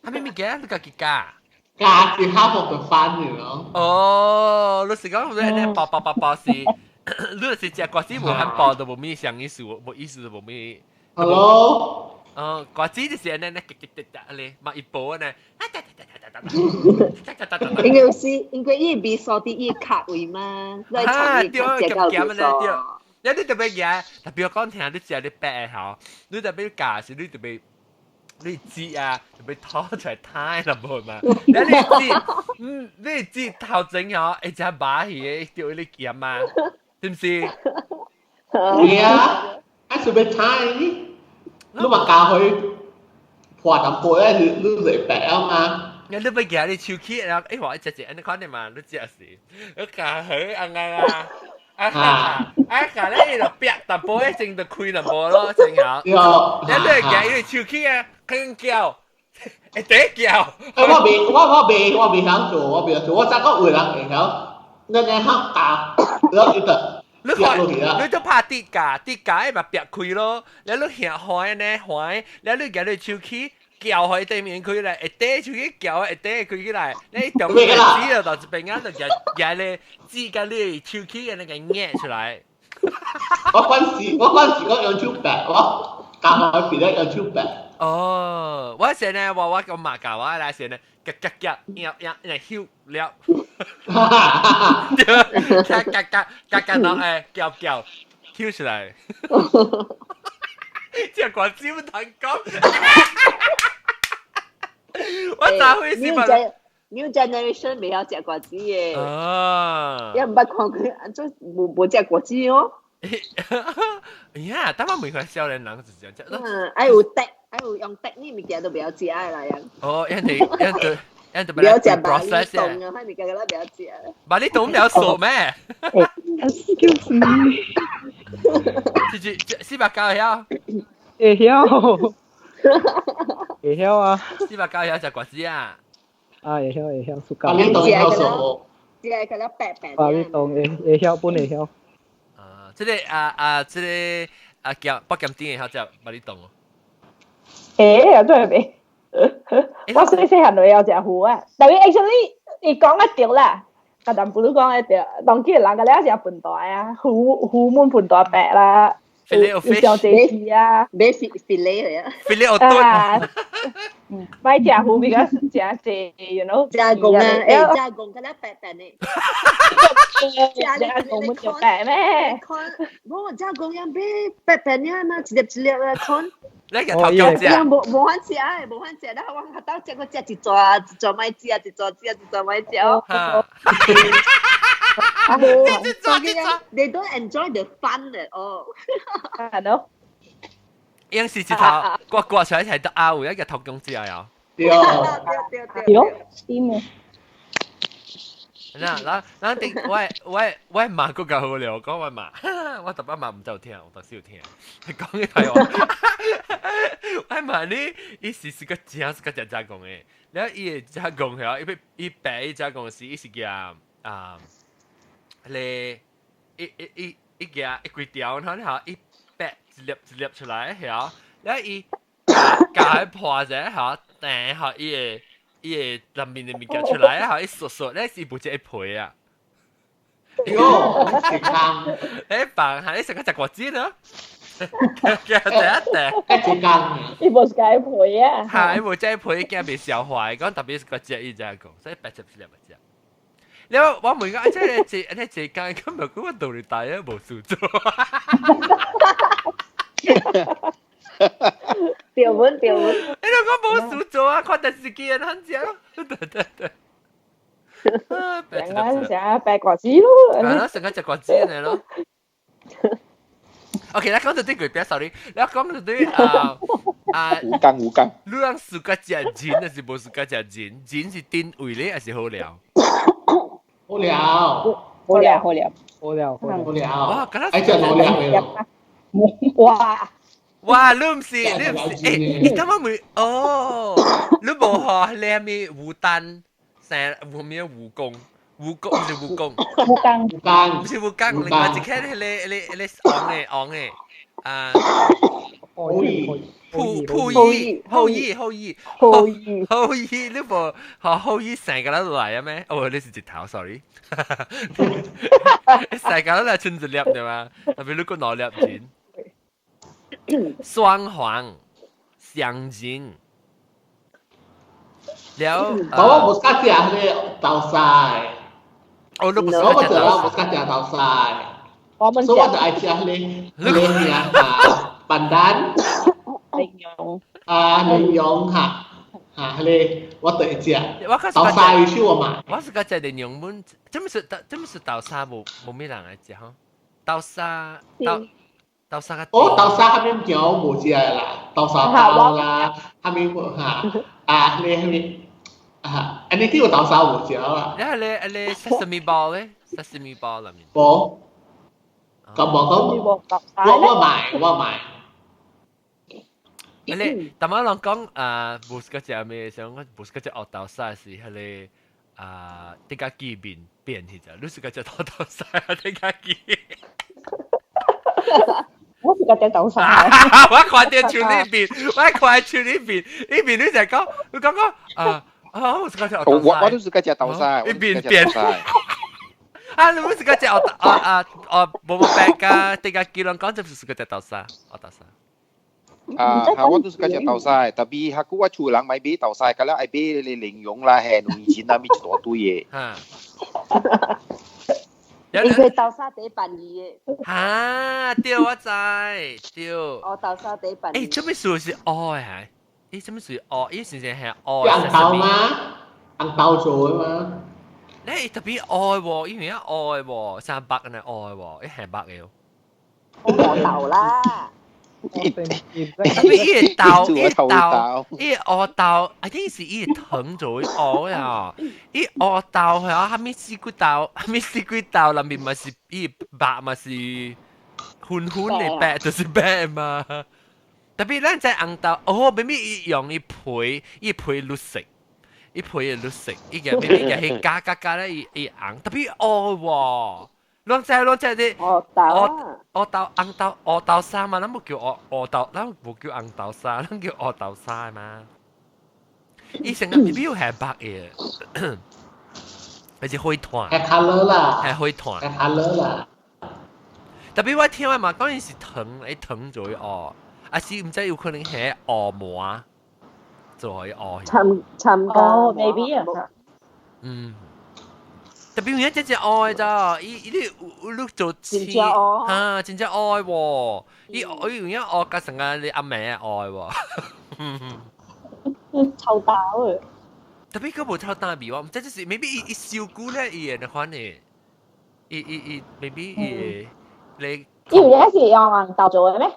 啥物物件？你家己加？加是 half of the fun，你知哦，你是講你按呢包包包包是，你是食瓜子無含包都無咩啥意思，無意思，無咩。 Hello。哦，瓜子就是按呢，滴滴滴滴咧，嘛一波呢，啊哒哒哒哒哒哒哒哒。應該是因為伊味素佇伊殼位嘛，你啊，對，食鹹鹹的對。你特別嘢，特別講聽，你食你白的吼，你特別教時，你特別你知啊，特別拖出來攤啦無嘛。你知，你知頭前吼，一隻馬魚的釣你鹹啊，是毋是？係啊，啊是欲攤呢？你嘛教佢破淡薄咧，你你就白啊嘛。你你欲舉你手起，然後欸，我一隻隻，你看你嘛，你食是，你教佢按按啊。啊啊！啊！咧伊就煏淡薄，先就開淡薄咯，先後。對。你你舉伊手起啊，肯叫，會第叫。我未，我我未，我未曉做，我未曉做，我知講有人會曉，你你曉教，然後伊就。你看，你都拍跌架，跌架伊嘛煏開咯，你你向開呢開，你你舉你手起。撬開對面開來，一塊手起撬，一塊開起來，你中間紙就到這邊啊，就舉舉咧紙甲你手起安尼個捏出來。我關時，我關時講用手白，我教我別咧用手白。哦，我先呢，我我講嘛教我來先呢，夾夾夾，咬咬咬，嗅了。對，夾夾夾夾夾到哎，夾夾，嗅出來。這關子唔通講。我咋會是嘛？New generation 未曉食瓜子嘅，啊，也毋捌看過，按怎無無食瓜子哦？呀，但我每看少年人就是這樣食。嗯，愛有滴，愛有用滴呢物件都袂曉食的啦，樣。哦，人哋人哋人哋袂曉食 process 肉啊，反正個個都袂曉食。肉你懂了熟咩？Excuse me。這這四百九曉？會曉。會曉啊！四百九曉食瓜子啊！啊，會曉會曉，暑假。你懂曉數？只係佢咧白白。啊，你懂會會曉本會曉。啊，這個啊啊，這個啊叫北鹹店會曉食肉你懂哦。會啊，真係未。我細細漢就會曉食魚啊，但係 actually 伊講得對啦，甲淡薄你講得對，當今人個了食飯大啊，魚魚滿飯大白啦。有小姐魚啊，買 fillet 嚟啊，fillet 我燉。買食魚比較食濟，you know。加工啊，欸，加工，佢咧白白呢。加工冇就白咩？冇加工樣買白白呢嘛，一粒一粒啊，看。你個頭腳食。無無法食的，無法食，然後我學到食，我食一撮，一撮莫食，一撮食，一撮莫食哦。They don't enjoy the fun at all。係咯。應是一頭刮刮出來係得啊，有一個頭公食啊。對對對對。對，點啊？嗱嗱嗱，啲我我我媽閣較好了，講我媽，我特別媽毋知有聽，我當時有聽，講起來我，我媽你，伊是是個正是個正加工的，了伊會加工曉，伊欲伊白伊加工時，伊是舉啊，咧，伊伊伊伊舉一規條，然後伊白一粒一粒出來曉，了伊咬破者曉，彈曉伊會。伊會內面的物件出來，啊，伊索索，咧是負責皮啊。喲，食糠，你放下你食個食果子咯，驚第一啖。食糠。伊無是解皮啊。嚇，伊無這皮驚袂消化，講特別是個食伊才講，所以白食一粒食。你我我問講，這個這這這間根本我道理大啊，無事做。掉文掉文，你兩個冇事做啊，看電視機啊，很正。對對對。成個成白瓜子咯。係咯，成個食瓜子嚟咯。OK，咱講到這個別 sorry，咱講到對啊啊，有工有工。你人自家食人，還是無自家食人？人是定位咧，還是好料？好料。好料好料好料好料。哇，敢若愛食老料的。哇！哇！你毋是你毋是，欸，你感覺沒？哦，你無學你咩牡丹，成無咩蜈蚣，蜈蚣毋是蜈蚣，蜈蚣，蜈蚣，毋是蜈蚣，另外一個迄個迄個迄個昂的昂的，啊，后羿，后羿，后羿，后羿，后羿，后羿，你無學后羿成個來啊咩？哦，你是一頭，sorry，成個來剩一粒對嗎？特別你閣兩粒錢。雙黃，雙人。了，我無敢食彼个豆沙的。哦，你無我就我無敢食豆沙的。我們所以我就愛食彼个名啊，pandan。蓮蓉。啊，蓮蓉哈，哈，彼个我就會食。我較豆沙有時我買。我是較食蓮蓉粉，這麼是豆沙無咩人愛食吼？豆沙豆豆沙較。哦，豆沙啥物物件我無食的啦，豆沙包啦，啥物哈啊，彼個啥物啊，按呢啲有豆沙無食啦。你係咧係咧 sesame ball 咧，sesame ball 裏面。無，咁無講，我買我買。你淡仔人講啊，無是個食咩？想講無是個食學豆沙是彼个啊，啲家己面變去隻，你是個食豆沙啊？啲家己。我是個食豆沙。我看到手呢邊，我看手呢邊，呢邊你就講，你講講啊啊！我是個食豆沙。我都是個食豆沙。一邊變。啊！你唔是個食學啊啊啊！無無白㗎，啲家己人講就是個食豆沙，學豆沙。啊，嚇！我都是個食豆沙，特別下久我厝人買買豆沙，咁了愛買你蓮蓉啦，係龍錢啦，咪一大堆嘅。嚇！因為豆沙底笨魚嘅。嚇！對，我知，對。哦，豆沙底笨。欸，這物事是烏的係？欸，這物事烏，伊是係烏。紅豆嗎？紅豆做的嗎？你特別烏喎，因為啊烏喎，三百呢烏喎，伊係白的。烏豆啦。特別伊豆，伊豆，伊烏豆，I think 是伊糖做烏呀。伊烏豆係啊，蝦米四季豆，蝦米四季豆內面嘛是伊白嘛是粉粉的白，就是白嘛。特別咱在紅豆，哦，明明伊用伊皮，伊皮綠色，伊皮係綠色，伊個明明個係加加加咧，伊伊紅，特別烏喎。攏知啲烏豆，烏豆紅豆烏豆沙嘛，咱無叫烏烏豆，咱無叫紅豆沙，咱叫烏豆沙嘛。伊成個未必有係白嘅，還是灰團？係 colour 啦，係灰團。係 colour 啦。特別我聽話嘛，講伊是糖，伊糖做烏，啊是毋知有可能係烏膜做去烏。參參加。哦，maybe 啊。嗯。特別有一隻隻愛咋，伊伊你你做真正愛嚇，真正愛喎！伊伊有影愛甲成個你阿妹愛喎。臭豆啊！特別佢無臭豆味，我毋知就是 maybe 伊伊燒久咧，伊會款的，伊伊伊 maybe 伊會你。伊有影是用紅豆做的咩？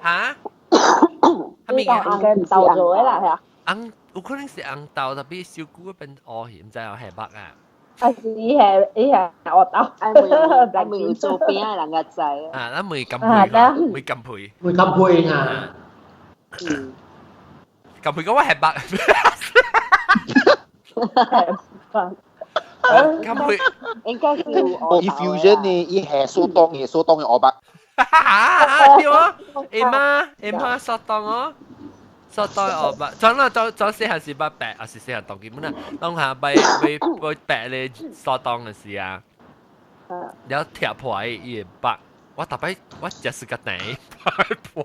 嚇？你用紅豆做的啦，係啊？紅有可能是紅豆，特別燒久變烏去，毋知有係白啊。啊是伊係伊係烏豆，愛問有做餅的人較知啊。咱問金培啦，問金培。問金培啊。嗯。金培講我係白。金培應該是有烏豆。伊 fusion 呢，伊係蘇東嘅，蘇東嘅烏白。哈對啊，阿媽阿媽蘇東哦。蘇東烏白，裝啦裝裝細漢時捌白，還是細漢當基本啊，當下買買買白咧蘇東嘅時啊，了踢破伊伊會白，我逐擺我食是個蛋破。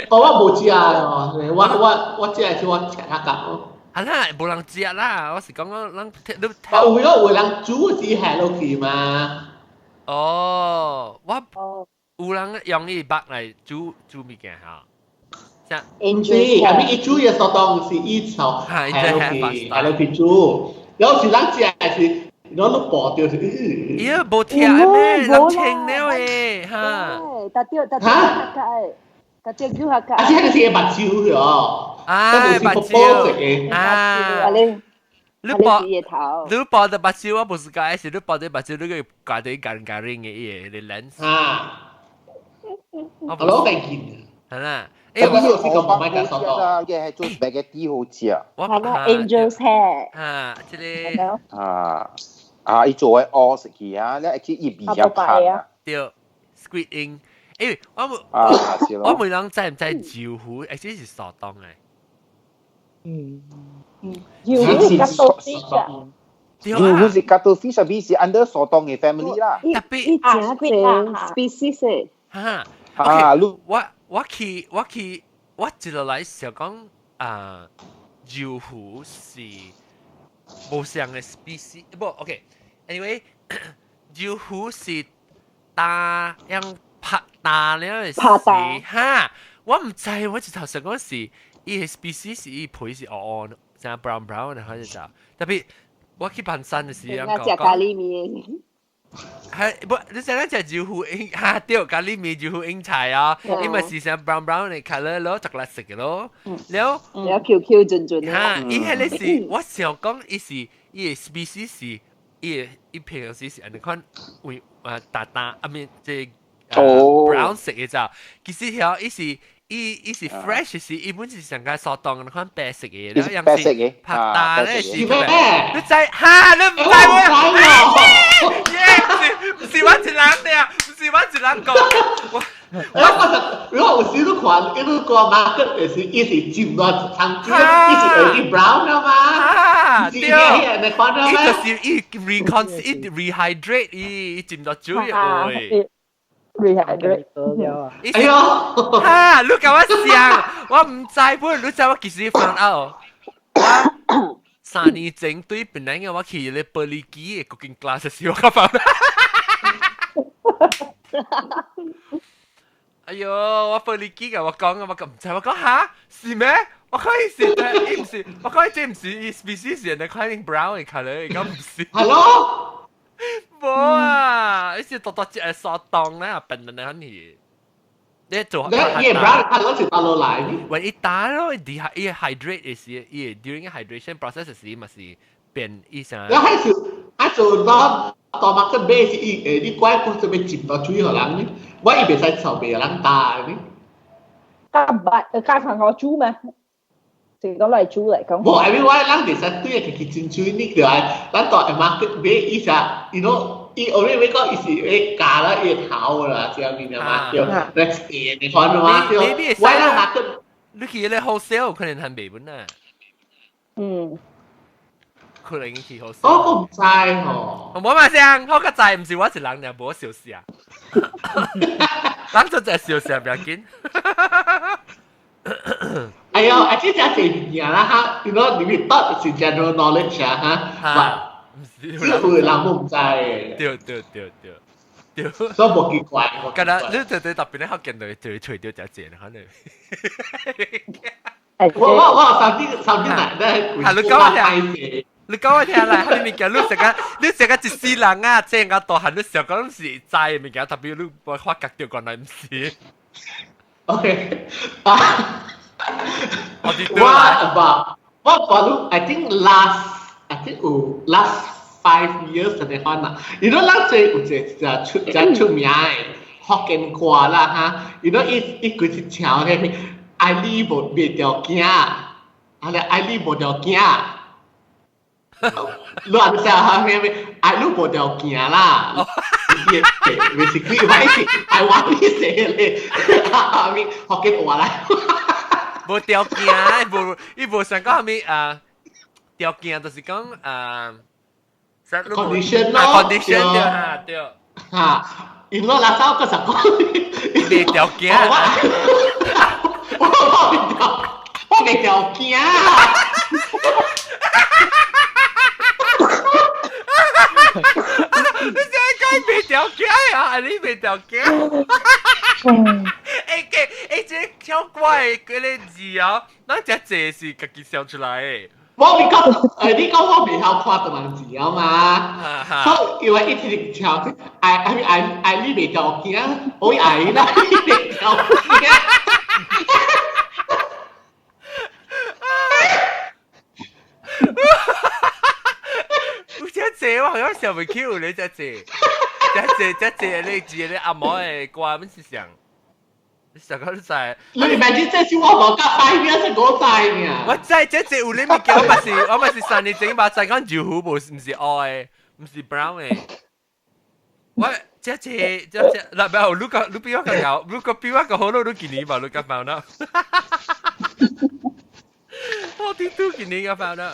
我我無食哦，我食是我食較夠。啊啦，無人食啦，我是講講人你聽。有有人煮是下落去嘛？哦，我有人用伊肉來煮煮物件哈。是，係咪伊煮嘅蘇東是伊炒下落去，下落去煮，有時人食是攞都薄掉是。伊無聽咩？人清了誒，哈。搭掉搭掉下個，搭掉叫下個。啊，這個是目睭哦。啊，目睭。啊。你薄你薄的目睭，我不是講，是你薄的目睭，你個掛啲緊緊嘅伊個 lens。啊。我攞嚟見。係啦。欸，我有試過買個手袋，嘅係做 spaghetti 好食。我係啦，Angel's hair。啊，這個。啊啊！伊做嘅烏食去啊，你去伊味較香啊。對，squid ink。欸，我我問人知唔知招呼？欸，這是蘇東嘅。嗯嗯，招呼是 cuttlefish 啊。招呼是 cuttlefish，係是 under 蘇東嘅 family 啦。特別啊，真濟 species 哈。啊，我我去我去我一落來想講啊，柔虎是無相嘅 species，不 OK，anyway，柔虎是打樣拍打了嘅是哈，我唔知，我一頭想講是伊個 species 是伊皮是黑黑，像 brown brown 嘅，開始就特別我去爬山嘅時候講咖喱麵。係不？你成日食柔虎英哈對，咖喱麵柔虎英菜啊，因為是成 brown brown 嘅 colour 咯，巧克力色嘅咯，了了 Q Q 準準哈，伊迄個是我想講，伊是伊個 species 是伊個伊平常時是按呢款為啊大大啊面這 brown 色嘅咋，其實曉伊是伊是 fresh 是伊本是上個蘇凍那款白色嘅，然後白色嘅，拍打咧是咩？你知哈？你唔知我？耶！唔是我一人的，唔是我一人講。我我我有時都看，伊都看 market 的時，伊是浸落一層水，伊是會去 brown 了嘛？對，伊就是伊 recon 伊 rehydrate 伊浸落水會。 rehydrate 哎呦！哈！你共我想，我唔知本，你知我幾時 found out？我3年前對本來嘅我去咧玻璃機嘅 cooking class 時，我較 found。哎呦！我玻璃機嘅我講，我唔知，我講吓是咩？我講伊是，伊唔是，我講這唔是，伊 species 是人哋看 brown 嘅 colour，伊講唔是。 Hello。無啊！伊是獨獨一個沙洞咧，笨笨的你。你做你伊 brown colour 是倒落來？喂，伊打咯，伊 hydrate 時，伊 during hydration process 時嘛是變伊啥？你還是還做攞當麥個買是伊誒，你怪講做咩浸到水予人呢？我伊袂使臭袂人打呢。加白加糖我煮咩？是講嚟煮嚟講。無，I mean 我咱袂使對個去浸水，你就愛咱到 market 買伊啥，you know，伊後尾講伊是會加了伊頭啦，這樣物嘛，對，next day 你看嘛，對，我咱 market 你去咧 wholesale 可能係賣本啊。嗯。可能去 wholesale。我唔知吼。我嘛想，我較知唔是我一人爾，無小事啊。人就在小事不要緊。哎呦，啊，這真濟物件啦哈，you know，你咪 thought 是 general knowledge 啊哈，唔是，只有人唔知嘅。對對對對對，所以無奇怪。敢若你對對特別咧，福建就會揣著誠濟可能。我三點來咧，係你講我聽，你講我聽來，你物件你成個你成個一世人啊，這個大漢你想講是知的物件，特別你無發覺著原來毋是。 OK 啊。我我我我 I think last I think 有 last 5 years 就係看啦。You know 咱最有一個出真出名的福建歌啦哈。You know 伊伊規一唱那個愛你無袂條件，啊咧愛你無條件。你話你啥咩咩？愛你無條件啦。Basically 我是台灣你寫咧，啊咪福建話來。無條件，無伊無想講啥物啊？條件就是講啊，condition 咯，condition 對哈對。哈，因攞垃圾個十個，未條件。我我未條，我未條件。你想講未條件啊？你未條件？欸欸，這超怪的嗰個字啊，咱這字是家己想出來的。我你講，誒你講我袂曉看唐人字啊嘛，所以因為一直唱，愛愛愛愛你袂條件，我愛啦你袂條件。有這字我好像想袂起有咧這字，這字這字你字咧阿毛的歌，阮是想。你想講你知？你 imagine 這是我無甲5 years 是我知爾。我知這這有你物件，我嘛是3年前嘛知講柔虎無毋是黑的，毋是 brown 的。我這這這這，嗱，不要，你個你比我較𠢕，你個比我較好咯，你今年嘛，你較煩惱。我啲都今年較煩惱。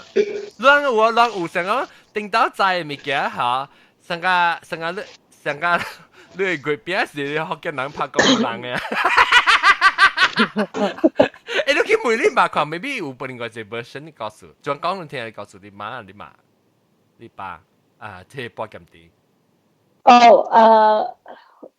咱有咱有想講頂到知的物件嚇，上個上個你上個。你的月餅是福建人拍廣東人的。去問你媽看，maybe 有另外一個 version 你告訴，專講你聽，你告訴你媽、你媽、你爸啊，這個播鹹啲。哦，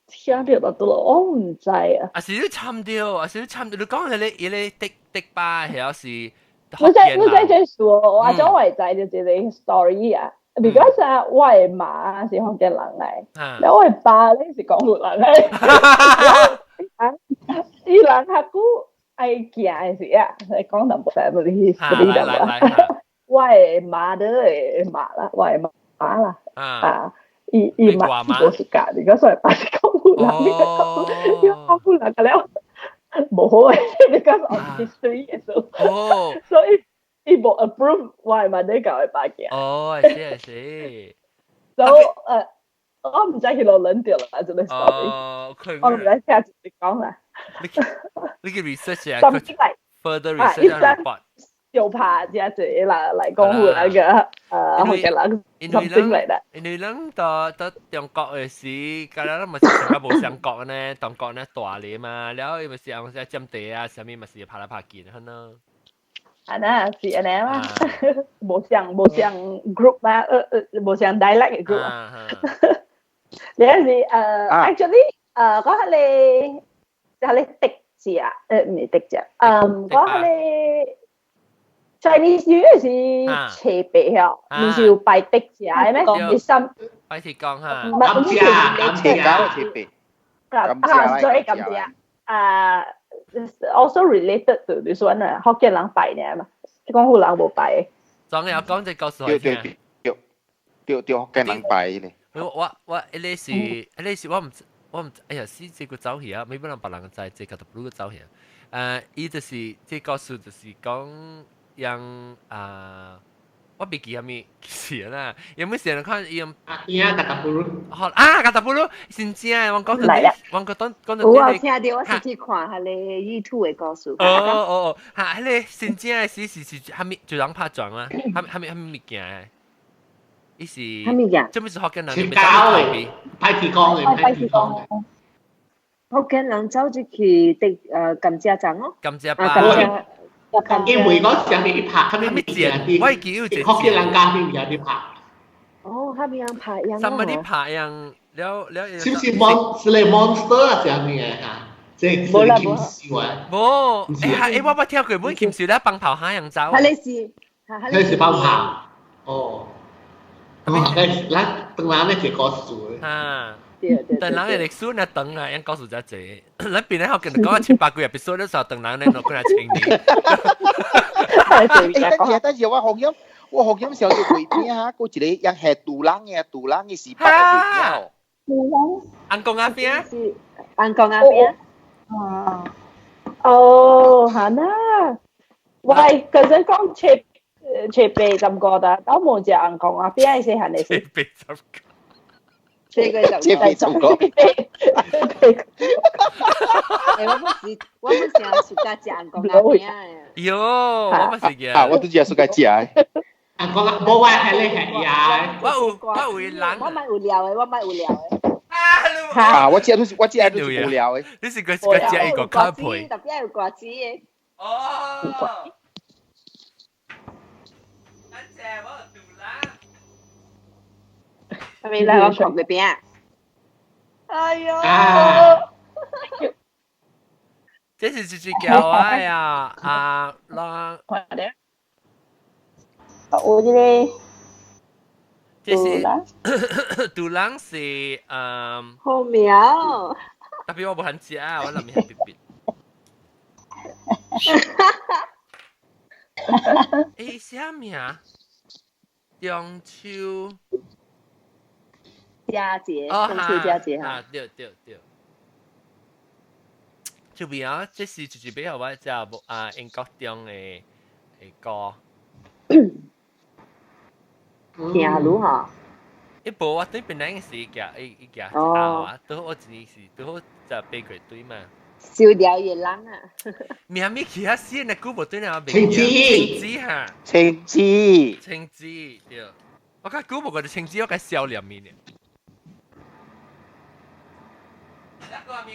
聽到就我唔知啊。啊是你參掉，啊是你參掉，你講係你伊個滴滴巴，還是？我知我知這說，我將會知就這個 story 啊。because 啊，我的媽是福建人來，然後我的爸咧是廣東人來。伊人較久愛行的時啊，講淡薄 family history 淡薄。我的 mother 的媽啦，我的媽啦，啊，伊伊媽無是家，你講所以爸是廣東人，伊廣東人個了，無好嘅，because of history 所以。伊無 approve 我的媽教伊爸行。哦，是是。 So 我唔知佢落輪掉啦，這個 story。哦，我唔知聽一講啦。你去 research 啊？Something like further research report。就怕這濟啦來講那個福建人 something like that。因為咱到到中國的時，甲咱嘛是上較無相國呢，中國呢大咧嘛，了後伊嘛是用啥佔地啊，啥物嘛是拍來拍去，可能。啊那是按呢嘛，無像無像 group 嘛，無像 dialect 嘅 group 啊。你是actually 講下你下你滴字啊，唔係滴字，講下你 Chinese New Year 是斜白哦，唔是有拜滴字嘅咩？你心拜鐵公哈，感謝感謝斜白，啊，所以感謝啊。Also related to this one 啊，福建人拜呢嘛，廣府人無拜。總有講這故事對對對對對，福建人拜咧。我彼個是彼個是我毋我毋哎呀，死這個走去啊，沒本人別人知，這個都不走去啊。伊就是這故事就是講讓啊。我袂記啥物是啦，有冇時人看伊用啊，聽格達布魯，好啊，格達布魯真正的，我講到我講到講到有啊，聽到我是去看彼個 YouTube 的故事。哦哦哦，哈，彼個真正的是是是啥物就人拍樁啊，啥啥物啥物物件？伊是啥物件？這物是福建人，切膠的，派鐵工的，派鐵工的。福建人走入去滴甘蔗站哦，甘蔗甘蔗。因為嗰時咪拍，他咪剪，我記有一福建人家咪有啲拍。哦，他咪樣拍樣。什麼啲拍樣？了了。是不是 mon 是咧 monster 啊？啥物嘅嚇？這是金秀啊？無，欸，我捌聽過，本金秀咧放炮下樣走。他咧是，他是放炮。哦。哦，咱當然咧一個故事。啊。對唐人的歷史若長啊，樣告訴遮濟。咱邊咧學見講七八幾啊，別說咧時候唐人咧落過來清理。欸，等下等下，我福音，我福音上就月餅哈，閣一個樣係杜人嘅，杜人嘅是北月餅哦。杜人。紅公仔餅。是紅公仔餅。啊。哦，係啦。喂，其實講切切八十個的，我冇食紅公仔餅是係咪先？切八十個。這個就這個就講，欸，我不是暑假食紅公仔餅的。喲，我不是嘅。啊，我都食暑假食的。紅公仔，無我係咧係呀。我有人。我買有料的，我買有料的。啊，我食都是我食都是無聊的。你是個個食一個咖啡。特別有瓜子的。哦。等陣我有杜蘭。係咪來我講個餅？哎呦！這是一隻叫我呀，啊，咱。有這個。這是杜蘭是嗯。好苗。特別我無肯食啊，我諗係別別。欸，啥名？中秋。佳節，中秋佳節哈。對對對。這邊啊，這是就是比較我食啊英國中的的歌。聽如哈？一無我對本來是行伊伊行一啊，拄好我一年是拄好就八月對嘛。燒掉伊人啊！明咪去遐死，那久無對了，青子，青子哈，青子，青子對。我較久無個青子，我較少念面。那個咪，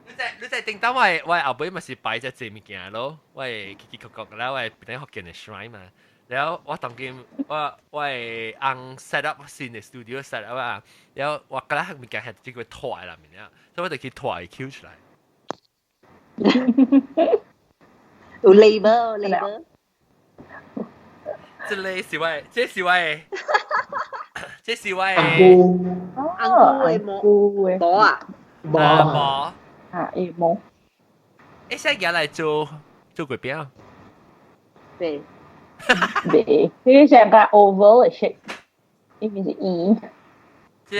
你你在頂當我後尾咪是擺隻這物件咯，我奇奇怪怪啦，我係變福建的 shrine 嘛。然後我當今我係按 set up 新的 studio set up 啊，然後我覺得物件係這個拖啦，面啊，所以我就去拖伊 Q 出來。有 label label。這個是我，這是我，這是我。紅菇，紅菇的毛毛啊，毛毛啊，伊毛。會使舉來做做月餅？對。袂，伊上個 oval 的 shape，伊毋是圓。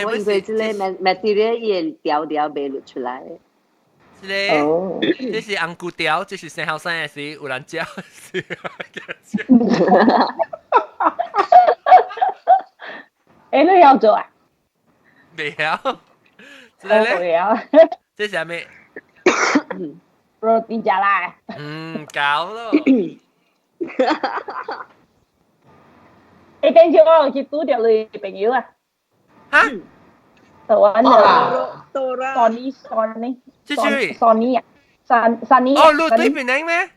我以為這個 material 伊會條條袂露出來。這個，這是紅菇條，這是生後生的時有人食。欸，你曉做啊？袂曉。這個咧？這是啥物？ Roti jala。嗯，搞咯。欸，頂次我有去拄著你朋友啊。哈？台灣的。Sonny Sonny。這是 Sonny 啊，Sunny。哦，你對邊個咩？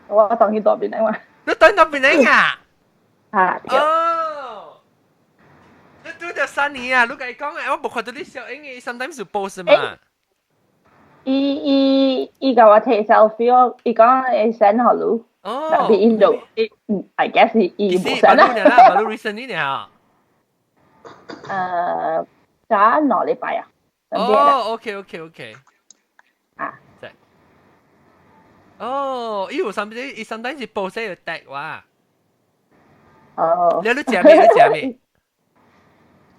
我當去對邊個嘛。你對到邊個啊？啊。哦。你拄著 Sunny 啊？你共伊講啊，我無看到你小英，伊 sometimes 有 post 嘛。伊伊伊共我提 selfie 哦，伊講會 send 予你。哦。但是印度，I guess 伊無 send 啦。啦，巴魯 recently 呢？早兩禮拜啊。哦，OK OK OK。啊。在。哦，伊有啥物？伊 sometimes 是 post 有 tag 我。哦。你你食咩？你食咩？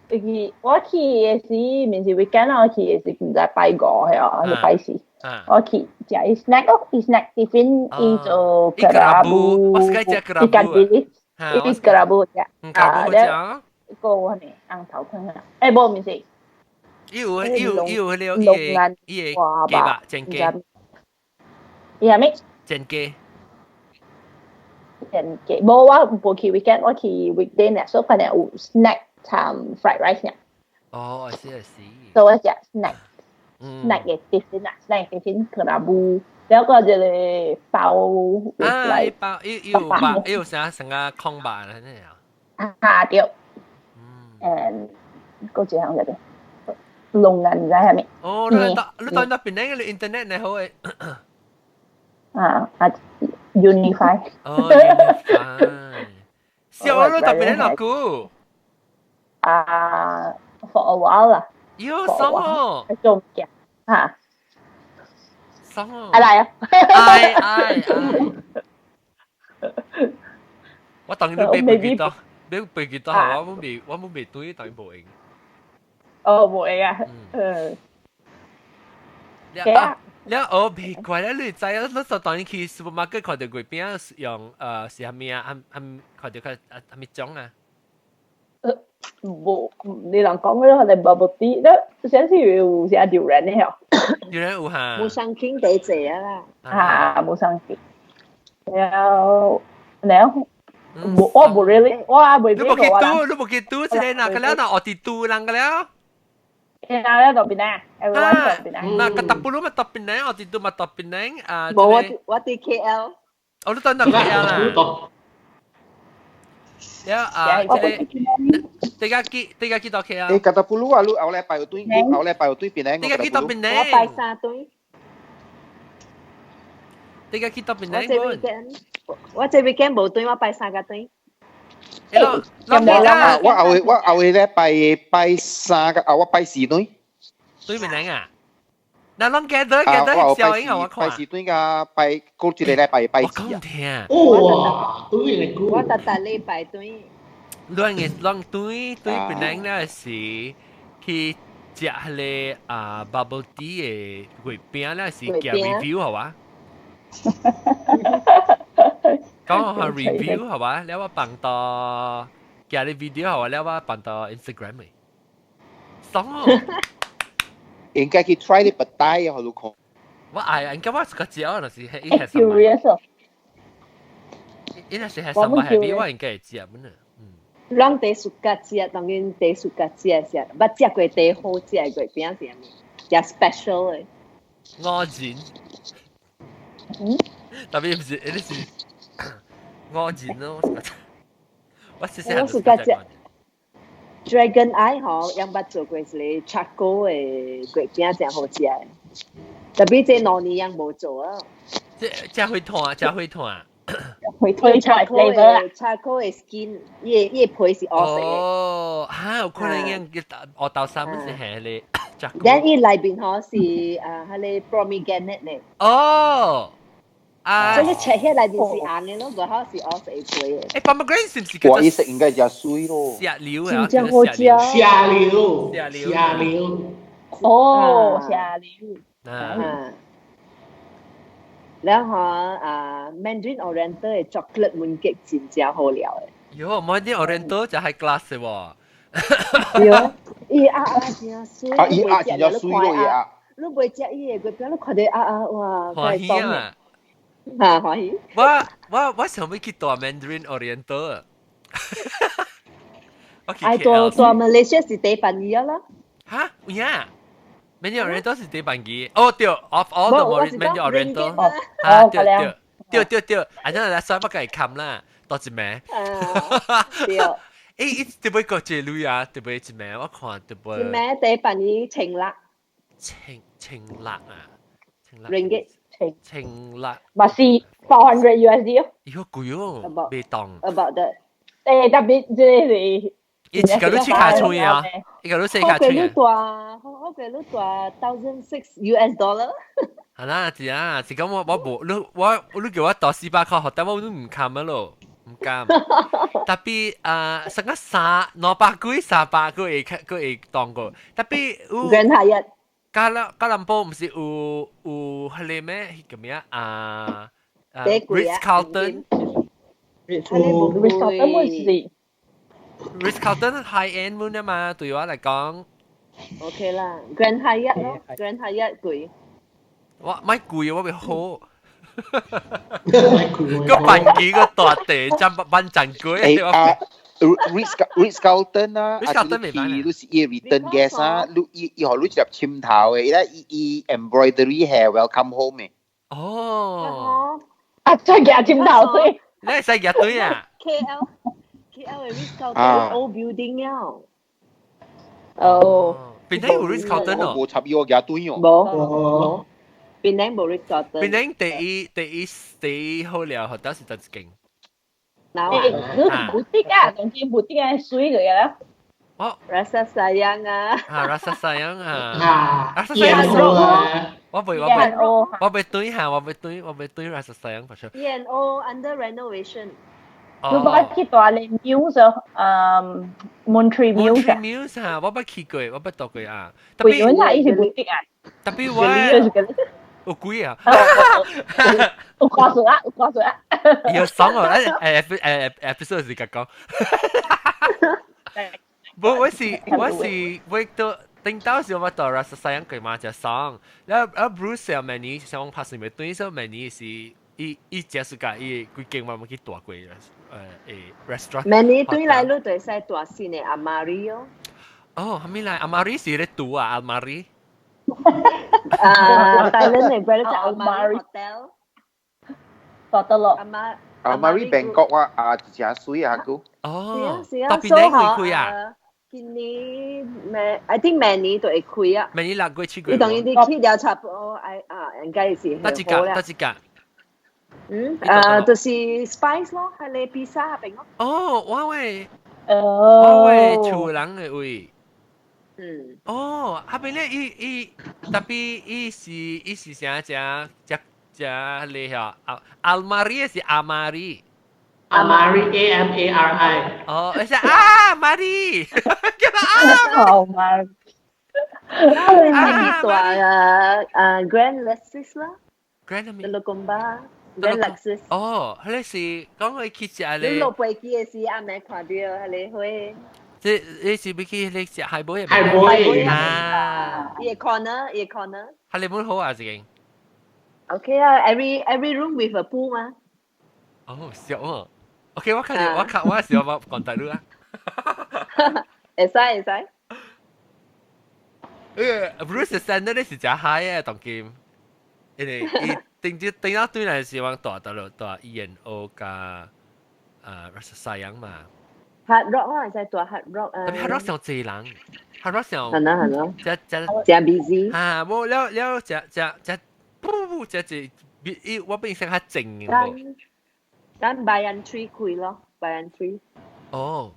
伊我去的時，毋是 weekend 我去的時，毋知拜五係啊，還是拜四。我去食伊 snack 咯，伊 snack tiffin 伊做 kerabu，伊家己伊 kerabu 食，啊，了個啥物紅頭糠啊？欸，無毋是。伊有伊有伊有迄個伊個伊個雞肉煎雞。伊啥物？煎雞。煎雞，無我無去 weekend，我去 weekday 呢，所以可能有 snack 摻 fried rice 呢。哦，I see I see。所以我食 snack。snack 嘅 tiffin 啊，snack tiffin kerabu，了個一個包啊，伊包伊伊有包，伊有啥成個空白啦，那樣。啊對。嗯。誒，閣一項啥物？龍眼唔知係咪？哦，你到你到那邊那個 internet 呢好誒。啊啊，Unifi。哦，Unifi。小你特別落久。啊，for a while 啦。喲，什麼？做唔嘅嚇。什麼？阿來啊！哎哎哎！我當你俾背幾多？俾背幾多？我冇未，我冇未對，當無用。哦，無用啊！嗯。了了，哦，別怪啦，你知啊？你就當你去 supermarket 看到月餅用是啥物啊？含含看到較啊啥物種啊？無，你人講嗰個係 bubble tea，那先是有啥榴蓮的嗬？榴蓮有哈？ Musang King 第濟啊啦。啊，Musang King。然後，然後，無我無 really，我也未你無去拄，你無去拄，這個若個了，若學佇拄人個了。然後咧到邊啊？啊，那個特布魯嘛特邊呢？我佇拄嘛特邊呢？啊，無我我佇 KL。哦，你等到 KL 啦。了啊，這個這個幾這個幾多 K 啊？欸，吉達布魯啊，你後禮拜有對，後禮拜有對邊呢？這個幾多邊呢？我拜三對。這個幾多邊呢？我這 weekend 我這 weekend 無對，我拜三個對。我我後我後禮拜拜三個，啊，我拜四對。對邊呢啊？那攏記得記得小英我看。拜四對噶，拜過一個禮拜拜四啊。聽。哇，對我逐逐禮拜對。亂嘅亂對對邊呢咧是去食迄個啊 bubble tea 的月餅咧是寄 review 好嘛？講下 review 好嘛？了我放到寄你 video 好嘛？了我放到 Instagram 嘅。爽哦！應該去 try 你不帶啊，好看。我愛，應該我個食，就是伊係什麼？伊若是係什麼係比我應該會食本啊。攏第 suka 食，當然第 suka 食食，捌食過第好食的月餅是啥物？食 special 的。五錢。特別唔是，你是五錢咯。我細細漢就是食 Dragon Eye 吼，樣捌做過一個 charcoal 的月餅，真好食。特別這兩年樣無做啊。這這會痛啊！這會痛啊！會推出來 flavor charcoal 的 skin，伊的皮是烏色的。哦，嚇，有可能樣烏豆沙是係咧。咱伊內面吼是啊，彼個 pomegranate 咧。哦。啊！所以切起內面是紅的咯，外口是烏色的皮的。欸，pomegranate 是唔是叫做？我意思應該食水咯。石榴啊，真好食。石榴，石榴。哦，石榴。啊。然後啊，Mandarin Oriental 的 chocolate mooncake 真正好料的。喲，Mandarin Oriental 就 high class 的喎。對，伊鴨鴨真媠。啊，伊鴨真正媠咯，伊鴨。你袂食伊的月餅，你看著鴨鴨哇，歡喜啊！嚇，歡喜。我想欲去蹛 Mandarin Oriental。哎，蹛蹛馬來西亞是第辦二啦。嚇，有影？Mandarin Oriental 是第辦二。哦對，of all the Mandarin Oriental。啊對對對對對，啊陣來算我家己冚啦，多一名。對。欸，伊特別過一鐳啊，特別一名，我看特別。一名第辦二千六。千千六啊，千六。 Ringgit。千六。嘛是 400 USD 哦。喲貴哦，袂當。 About that。欸，特別這個是。伊一個你切卡吹啊，一個你切卡吹啊。好貴你蹛，好貴你蹛 1,600 US dollar。係啦，是啊，是講我無你我你叫我蹛400塊，但我都唔堪啊咯，唔敢。特別啊，成個三兩百幾三百個會個會當過，特別有。 Grand Hyatt。吉隆坡毋是有有彼个咩？彼個咩啊？啊，Ritz Carlton。 Ritz Carlton 是。 Ritz Carlton high end 滿啊嘛，對我嚟講。 OK 啦，Grand Hyatt 咯，Grand Hyatt 貴。我咪貴，我咪好。個飯機個大地真萬陣貴。啊，Ritz Carlton 啊， Ritz Carlton 未辦啊，你是伊 return guest 啊，你伊伊予你一粒針頭的，伊咧伊伊 embroidery 係 welcome home 的。哦。啊，再夾針頭對。你會使夾對啊？KL KL 的 Ritz Carlton old building 了。哦。檳城有 Ritz Carlton 哦。無插伊我夾對哦。無無。檳城無 Ritz Carlton。檳城第一第一第一好料，到是佗一間？欸，你是 boutique 啊，當今 boutique 啊，媠個啦。哦，Rasa Sayang 啊。啊，Rasa Sayang 啊。啊，Rasa Sayang 我袂我袂我袂對下，我袂對我袂對 Rasa Sayang 不是。 E&O under renovation。你捌去蹛咧 Muse 啊，Montri Muse。 Montri Muse 啊，我捌去過，我捌蹛過啊。貴阮啊，伊是 boutique 啊。特別我。有貴啊！有誇數啊，有誇數啊！有爽哦！誒誒誒 episode 是甲講。無，我是我是我到頂到時我蹛 Rasa Sayang 過嘛，就爽。然後 Bruce 又明年想拍算咪對，所以明年是伊伊結束甲伊規間我們去蹛過誒 restaurant。明年對來你就會使蹛新的 Amari 哦。哦，啥物來？Amari 是咧拄啊，Amari。啊，大輪的嗰個叫 Amari Hotel。得得咯。阿媽。 Amari Bangkok 啊，啊，真媠啊，哥。哦。是啊，蹛檳城開啊？今年咩？I think 明年就會開啊。明年6月7月。你當然你去了差不多，哎啊，應該是得一間，得一間。嗯，啊，就是 Spice 咯，係你披薩嗰邊咯。哦，我喂，我喂，厝人的位。嗯。哦，彼邊咧，伊伊特別伊是伊是啥食食食咧嚇？啊，Almari 是阿瑪麗。 Amari A M A R I。哦，你是阿瑪麗，叫阿好嘛。啊，蹛啊啊 Grand Lexis 啦。 Grand 咩？ Teluk Gombak Grand Lexis。哦，彼個是講佢去食咧。你落飛機的時，暗暝看著彼个花。這你是欲去彼食海尾？海尾啊！伊個 corner，伊個 corner。彼個本好啊，這間。 OK 啊，every room with a pool 嘛。哦，笑哦。OK，我看我看我時我講大陸啊。會使會使。誒，Bruce send 你是食海嘅當今。因為伊頂住頂到對來是往大大陸大 ENO 加啊西洋嘛。 Hard Rock 啊，會使大 Hard Rock 啊。特別 Hard Rock 上濟人，Hard Rock 上。係啦係啦。只只真 busy。啊，無了了，只只只不不不，只只伊我變成較靜嘅。咱 Banyan Tree 開咯，Banyan Tree。哦，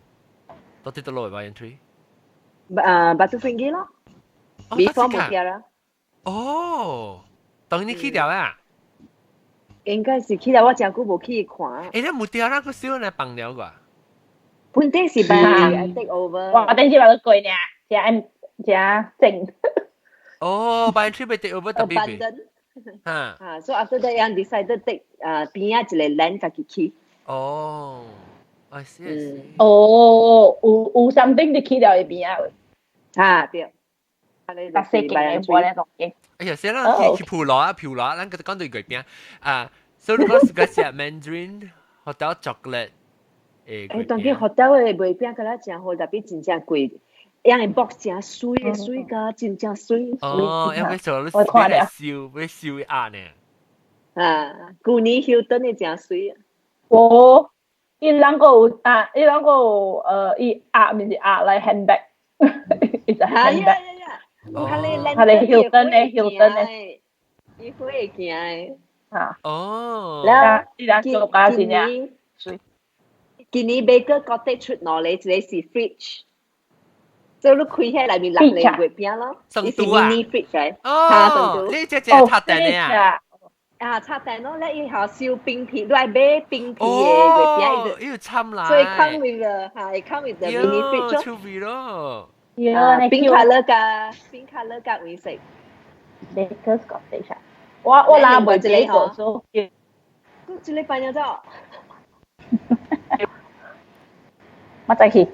到底倒落 Banyan Tree？啊，Batu Ferringhi 咯。Before Mutiara。哦，當你去了啊？應該是去了，我真久無去看。欸，你 Mutiara 個小人放了啩？本底是 Banyan Tree take over。我頂次話佢貴呢，真真靜。哦，Banyan Tree 被 take over 特別別。哈。啊，所以 after that，人 decided take 啊邊仔一個 land 家己起。哦，I see I see。哦，有 something 就起了邊仔位。啊，對。特色嘅嘢，我咧當嘅。哎呀，先啦，去去普羅啊，普羅，咱講對月餅啊，所以你講是個食 Mandarin Hotel chocolate 誒。欸，當今 hotel 的月餅敢若誠好，特別真正貴，樣的 box 誠媠的，媠甲真正媠。哦，要欲做你欲來燒，欲燒鴨呢？啊，舊年 Hilton 的誠媠。哦，伊人個有啊，伊人個有伊鴨毋是鴨來 handbag，伊就 handbag。哦，佢哋 Hilton 的 Hilton 的，伊會行的。啊。哦。了，伊人做價真正。今年 Baker Cottage 出兩個，一個是 fridge，所以你開起內面六個月餅咯，伊是 mini fridge 嚟。哦，你這隻插電的啊？啊，插電咯，咧伊好燒冰皮，你愛買冰皮的月餅，伊有摻來。所以 come with the 係 come with the mini fridge 咯。趣味咯。冰卡樂加冰卡樂加黃色。 Baker's Cottage 啊，我拿袂一個做。一禮拜了咗。我再去。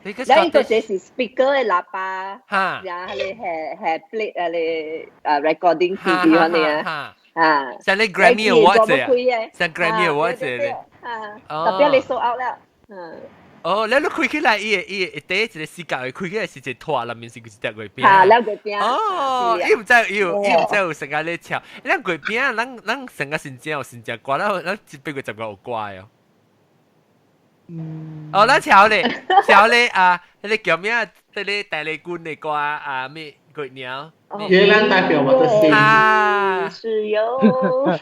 你個這是 speaker 的喇叭，然後你係係 play 啊你啊 recording CD 嗰啲啊，啊，像你 Grammy Awards 啊，像 Grammy Awards 咧，啊，特別你 sold out 了，嗯。哦，你開起來，伊伊一第一個視覺開起來是一個拖，內面是一隻月餅。啊，兩月餅。哦，伊毋知伊有伊毋知有成個咧跳，咱月餅，咱咱成個新正有新正歌，咱咱一八月十五有歌哦。哦，咱跳咧，跳咧啊，彼個叫咩？彼個大力軍的歌啊，咩月娘？月亮代表我的心。啊，是喲。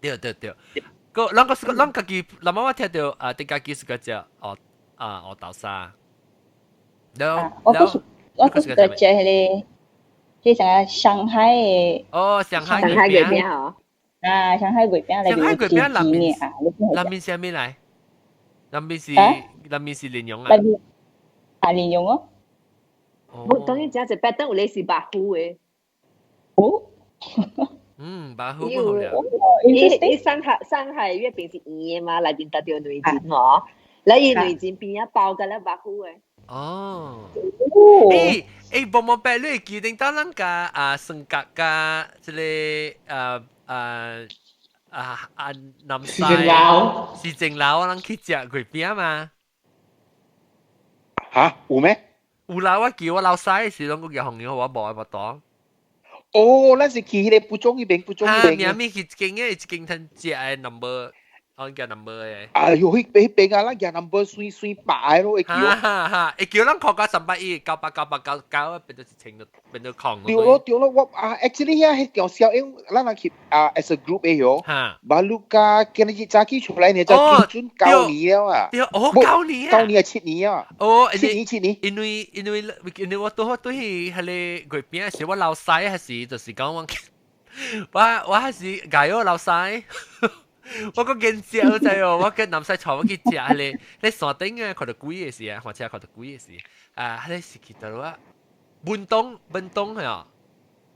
對對對。個咱個是咱家己，咱媽媽聽到啊，啲家己是個隻哦啊哦豆沙。然我我閣是個食彼個，這啥上海的。哦，上海上海月餅哦。啊，上海月餅上海月餅內面內面啥物來？內面是內面是蓮蓉啊？內面啊蓮蓉哦。無當然食一擺，等有咧是白糊的。哦。嗯，白糊不好了。伊伊上海月餅是圓的嘛，內面搭著內馅吼，來伊內餡邊仔包甲了白糊的。哦。欸欸，無無白你會記得當咱甲啊雙甲甲這個啊啊啊啊南西。市政樓。市政樓，咱去食月餅嘛？嚇，有咩？有啦，我記我老細時攏閣叫紅油，我無愛無當。哦，咱是去彼個蒲種彼邊，蒲種彼邊。明明去一間嘅，一間通食的 number，我叫 number 的。哎喲，彼彼邊啊，咱舉 number 水水白咯，會記。哈哈哈，會叫咱扣到310、989899，變做1000就變做空。對咯對咯，我啊，actually 遐彼條小因，咱人去啊，as a group 的喲。巴魯加今日早起出來呢，就準準9年了啊。對，哦，9年啊。 9年啊，7年啊。哦，7年7年。因為我拄好對彼個月餅是我老細，還是就是講我我我還是教我老細。我個見食好在哦，我跟南西帶我去食彼個，咧山頂啊，看到鬼的時啊，火車看到鬼的時，啊，彼個是去佗落啊？文東文東係啊，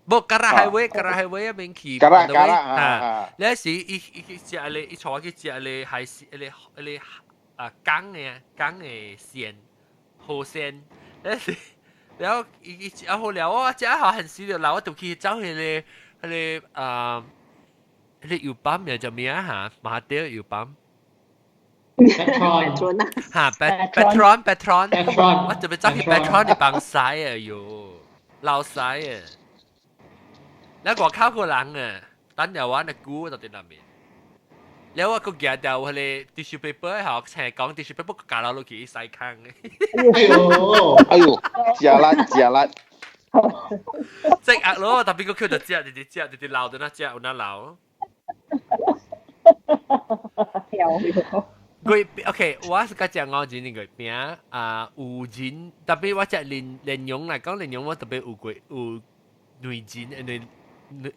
無 Karak Highway Karak Highway 那邊去， Karak Karak 啊，咧是伊伊去食彼個，伊帶我去食彼個海鮮，彼個彼個啊港的港的鮮河鮮，咧是，然後伊伊食好了，我食好很時就來，我就去走彼個彼個啊。你油泵名叫咩啊？嚇，馬爹油泵。 Petron 嚇，Petron Petron Petron，我特別走去 Petron 的幫曬啊喲。老細啊！你外口個人啊，等下我的菇就佇那邊。了我閣舉掉彼個 tissue paper 吼，請講 tissue paper 加落落去洗空的。哎喲，哎喲，食力食力。即壓咯，特別個叫就食，直直食，直直流到那食，有那流。月 OK，我是較食五仁的月餅啊，有仁，特別我食蓮蓮蓉來講，蓮蓉我特別有過有內仁的內。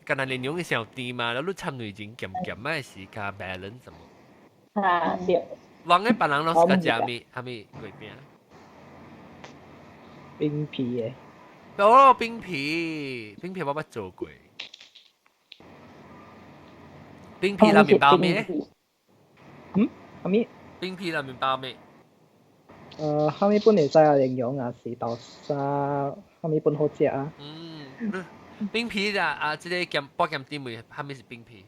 敢若蓮蓉會傷甜嘛，然後你摻內仁鹹鹹的是較 balance 什麼？啊對。往個別人攏是較食啥物啥物月餅？冰皮的。哦，冰皮，冰皮我捌做過。冰皮內面包咩？嗯？啥物？冰皮內面包咩？啥物本會使啊？蓮蓉啊，是豆沙，啥物本好食啊？嗯。冰皮啦，啊，這個鹹包鹹甜味，啥物是冰皮？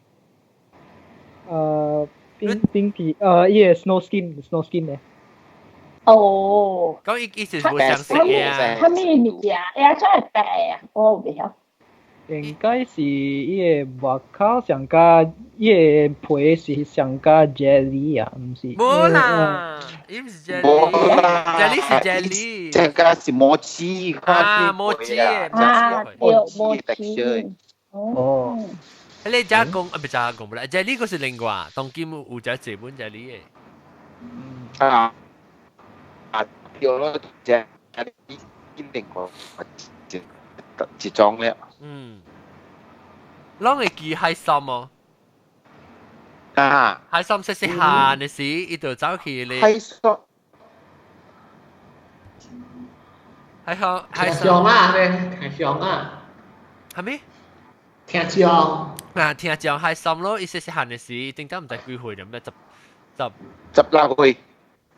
冰皮，伊個 snow skin，snow skin 的。哦。講伊是無相識的啊。啥物物件？哎呀，真係白啊！我袂曉。應該是伊個外口上加伊個皮是上加 jelly 啊，毋是。無啦，伊毋是 jelly，jelly 是 jelly。這個是摩雞，啊，摩雞，啊，對，摩雞。哦。彼個加工啊，毋加工不啦，jelly 閣是另外，當今有只這本 jelly 的。啊啊，對咯，jelly 另外一種了。嗯，攏會記海參哦。啊！海參細細漢的時，伊就走去咧。海參。海參，海參。聽啊，聽香啊。啥物？聽醬。啊，聽醬海參咯，伊細細漢的時，頂當毋知幾歲了，毋知十十六歲。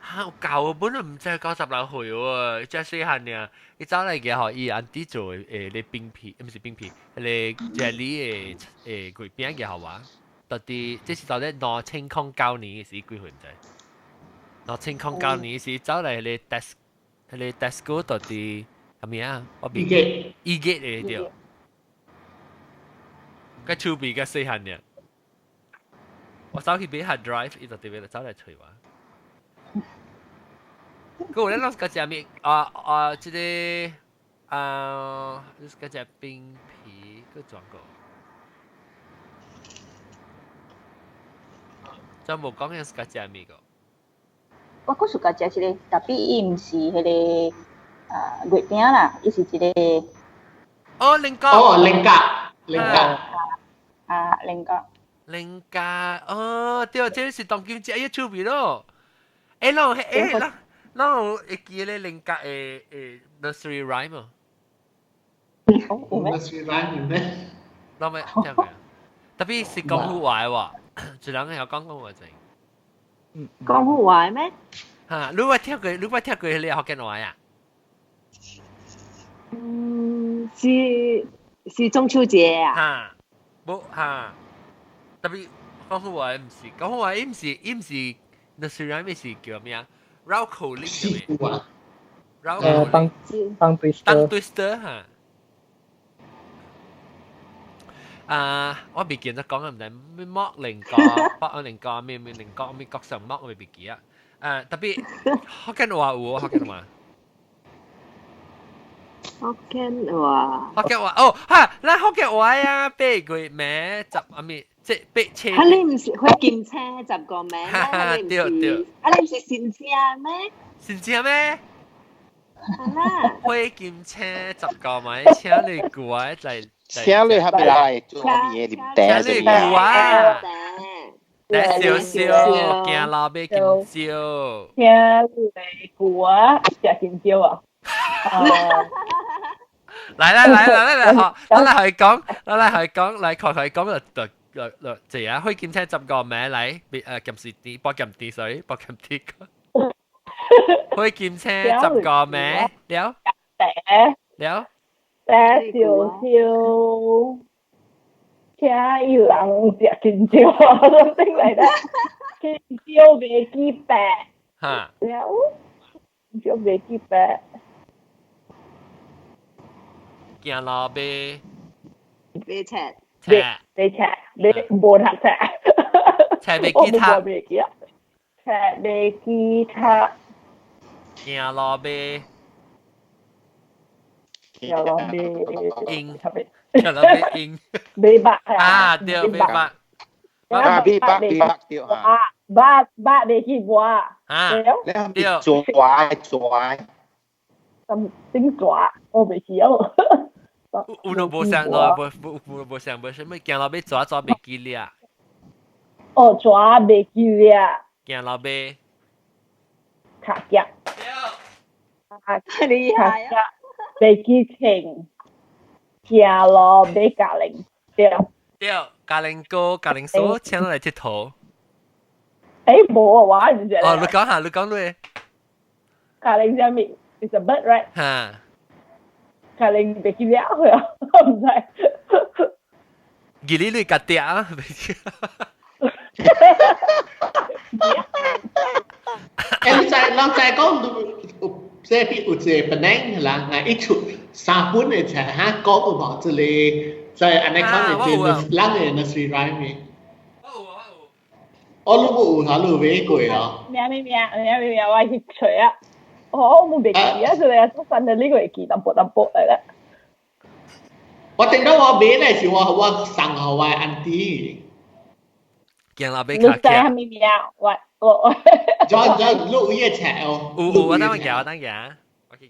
嚇！有夠本來毋知九十六歲喎，遮細漢爾，伊走來個予伊安弟做的咧冰皮，毋是冰皮，彼個 jelly 的月餅個予我。到底這是到底2009年時幾歲毋知？2009年時走來彼個 Tesco，彼個 Tesco 到底啥物啊？我袂記，伊個的對。較趣味較細漢爾。我走去買 hard drive，伊就特別走來揣我。閣有咱攏是較食物啊啊！這個啊，你是較食冰皮，閣轉個。真無講是較食物個。我閣是較食一個，但是伊毋是彼個啊月餅啦，伊是一個。哦，菱角。哦，菱角，菱角。啊，菱角。菱角，哦，對，這個是當今食，哎呀，趣味咯。欸，攏欸，攏攏有會記咧菱角的 nursery rhyme 無？nursery rhyme 有咩？攏咩聽過？特別是講好話的喎，一人會曉講講話者。講好話咩？嚇！你捌聽過？你捌聽過彼個福建話啊？嗯，是中秋節啊？嚇！無嚇，特別講好話毋是，講好話伊毋是伊毋是 nursery rhyme 是叫咩啊？繞口令係咪？繞口令。當 twister。當 twister 嚇。啊！我未記得講啊，毋知咩剝菱角、剝菱角、咩咩菱角、咩角上剝，我未記啊。啊，特別福建話有福建話。福建話。福建話哦，哈！咱福建話啊，八月暝十啊咪，即八車。啊，你毋是火金車十個暝咩？對對。啊，你毋是新正咩？新正咩？係啦。火金車十個暝，請你過來。請你係咪來做咩嘢？請你過啊！來少少，行路買金蕉。請你過啊！食金蕉啊！來來來來來來，好，咱來去講，咱來去講，來看佢講就就就這啊，火金車十個暝來，鹹水甜，包鹹甜，sorry，包鹹甜。火金車十個暝，了。了。茶燒燒，請有人食金蕉，something like that。金蕉袂記白。哈。了，金蕉袂記白。行路買買冊，冊，買冊，買無讀冊。冊袂記讀。我袂記啊。冊袂記讀。行路買。行路買。鷹。行路買鷹。買肉啊！對，買肉。啊，買肉買肉對啊。肉肉袂記磨。啊。對。抓抓。咁點抓？我袂記哦。有都無想，無無無無想無啥物，行路欲抓抓袂記咧。哦，抓袂記咧。行路欲。卡夾。對。厲害啊！袂記稱，行路欲加零，對。對，加零哥、加零嫂，請來𨑨迌。欸，無啊，我唔知。哦，你講下，你講你。加零啥物？It's a bird, right？嚇。加零袂記了去啊，唔知。記你你家嗲啊！欸，你知人知講，這邊有一個本來人啊，一出三本的冊哈，講有無這個在按呢講的這人的 nursery rhyme 的。我你無有哈，你有買過咯？咩咩咩咩咩咩，我去揣啊！我冇袂記啊，這個做新的呢個會記淡薄淡薄嚟啦。我頂到我買咧是我我送予我安弟。行路欲你知啥物名？我我。 John John，你有伊個冊哦？有有，我等我行，我等行。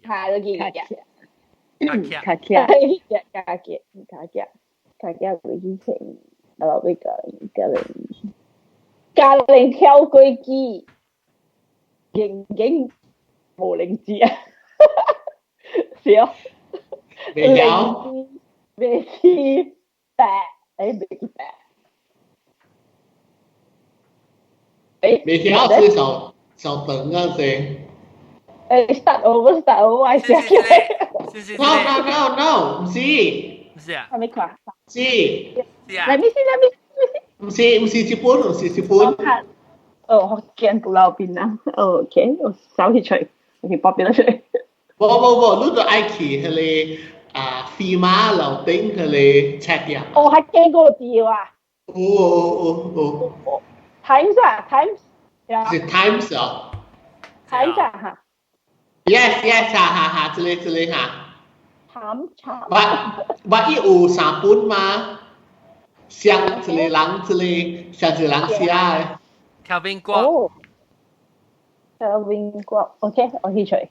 嚇，你記記。卡卡。卡卡卡卡卡卡袂記清，啊落尾個個零，加零跳過機，認認無靈智啊，是哦。袂曉。袂記白，欸袂記白。欸，袂曉是上上長啊先。欸，start over start over，我寫起來。 No no no no，毋是。毋是啊。還沒看。是。是啊。 Let me see, let me see. 毋是毋是這本，毋是這本。哦，福建古老邊啊。OK，我搜去揣，OK，薄邊出嚟。無無無，你都愛去彼個啊飛馬樓頂彼個冊店。哦，還見過字啊。有有有有。 Times 啊，Times。是 Times 哦。 Times 啊，哈。 Yes yes，哈哈哈，這個這個哈。慘慘。我我伊有三本嗎？上一個人，一個上一個人寫的。調冰國。調冰國，OK，我去揣。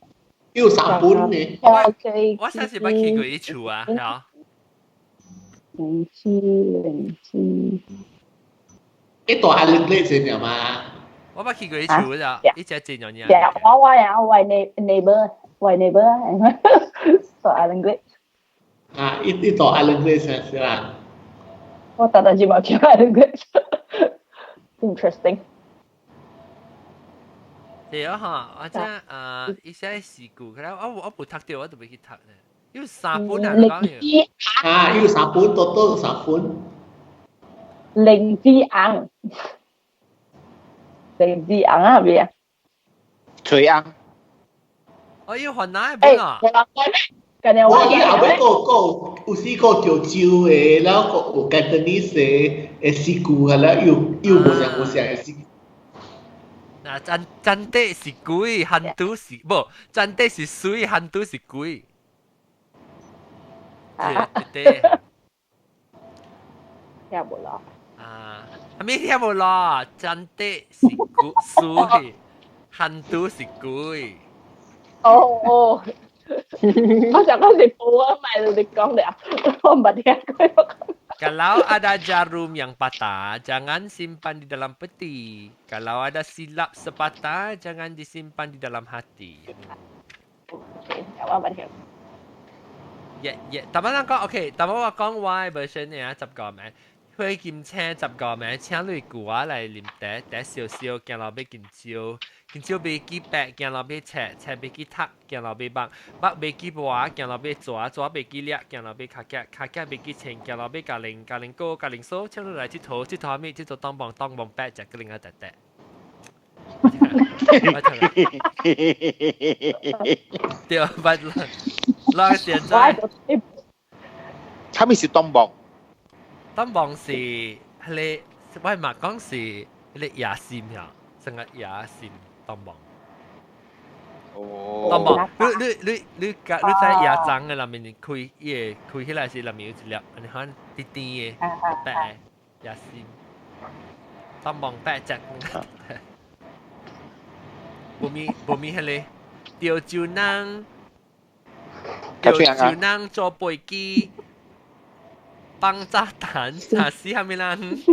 伊有三本呢。我上次捌去過伊厝啊，係。0707。伊大阿玲咧真了嘛？我捌去過伊厝咋，伊只真樣樣。我我啊，我 neighbor，我 neighbor 啊，大阿玲咧。啊，伊伊大阿玲咧是是啦。我特特就冇去阿玲咧。Interesting。對啊，哈，我這啊，一些事故，可能我我無讀到，我都未去讀咧。有三本啊，講啊，有三本，多多三本。靈芝紅，靈芝紅啊，係咪啊？垂紅。哦，有雲南的本啊。我伊後尾閣閣有時閣潮州的，然後閣有 Cantonese 的的詩句啊，了又又無相無相的詩句。嗱，真真的是鬼，漢都是無，真的是水，漢都是鬼。對對。聽無啦。啊，係咪聽無啦？真的是鬼，水，漢都是鬼。哦哦。我想講是報啊，咪你講了，我唔捌聽過。 Kalau ada jarum yang patah, jangan simpan di dalam peti. Kalau ada silap sepatah, jangan disimpan di dalam hati. Okay, 我捌聽。耶耶，但係講 OK，但係我講我的 version 呢，十個名，火金星十個名，請你舊仔來啉茶，茶燒燒，行路欲緊招，緊招袂記白，行路欲冊，冊袂記讀，行路欲目，目袂記磨，行路欲蛇，蛇袂記掠，行路欲跤腳，跤腳袂記穿，行路欲加零，加零哥，加零嫂，請你來𨑨迌，𨑨迌啥物？𨑨迌當望當望白，食個零仔塊塊。對，捌，咱現在。啥物是當望？當望是彼個，我嘛講是彼個野心呀，成個野心當望。哦。當望，你你你你你在野莊的內面開，伊會開起來是內面有一粒，按呢款甜甜的白的野心。當望白隻。無咪無咪彼個潮州人，潮州人坐飛機放炸彈，啊死蝦米人？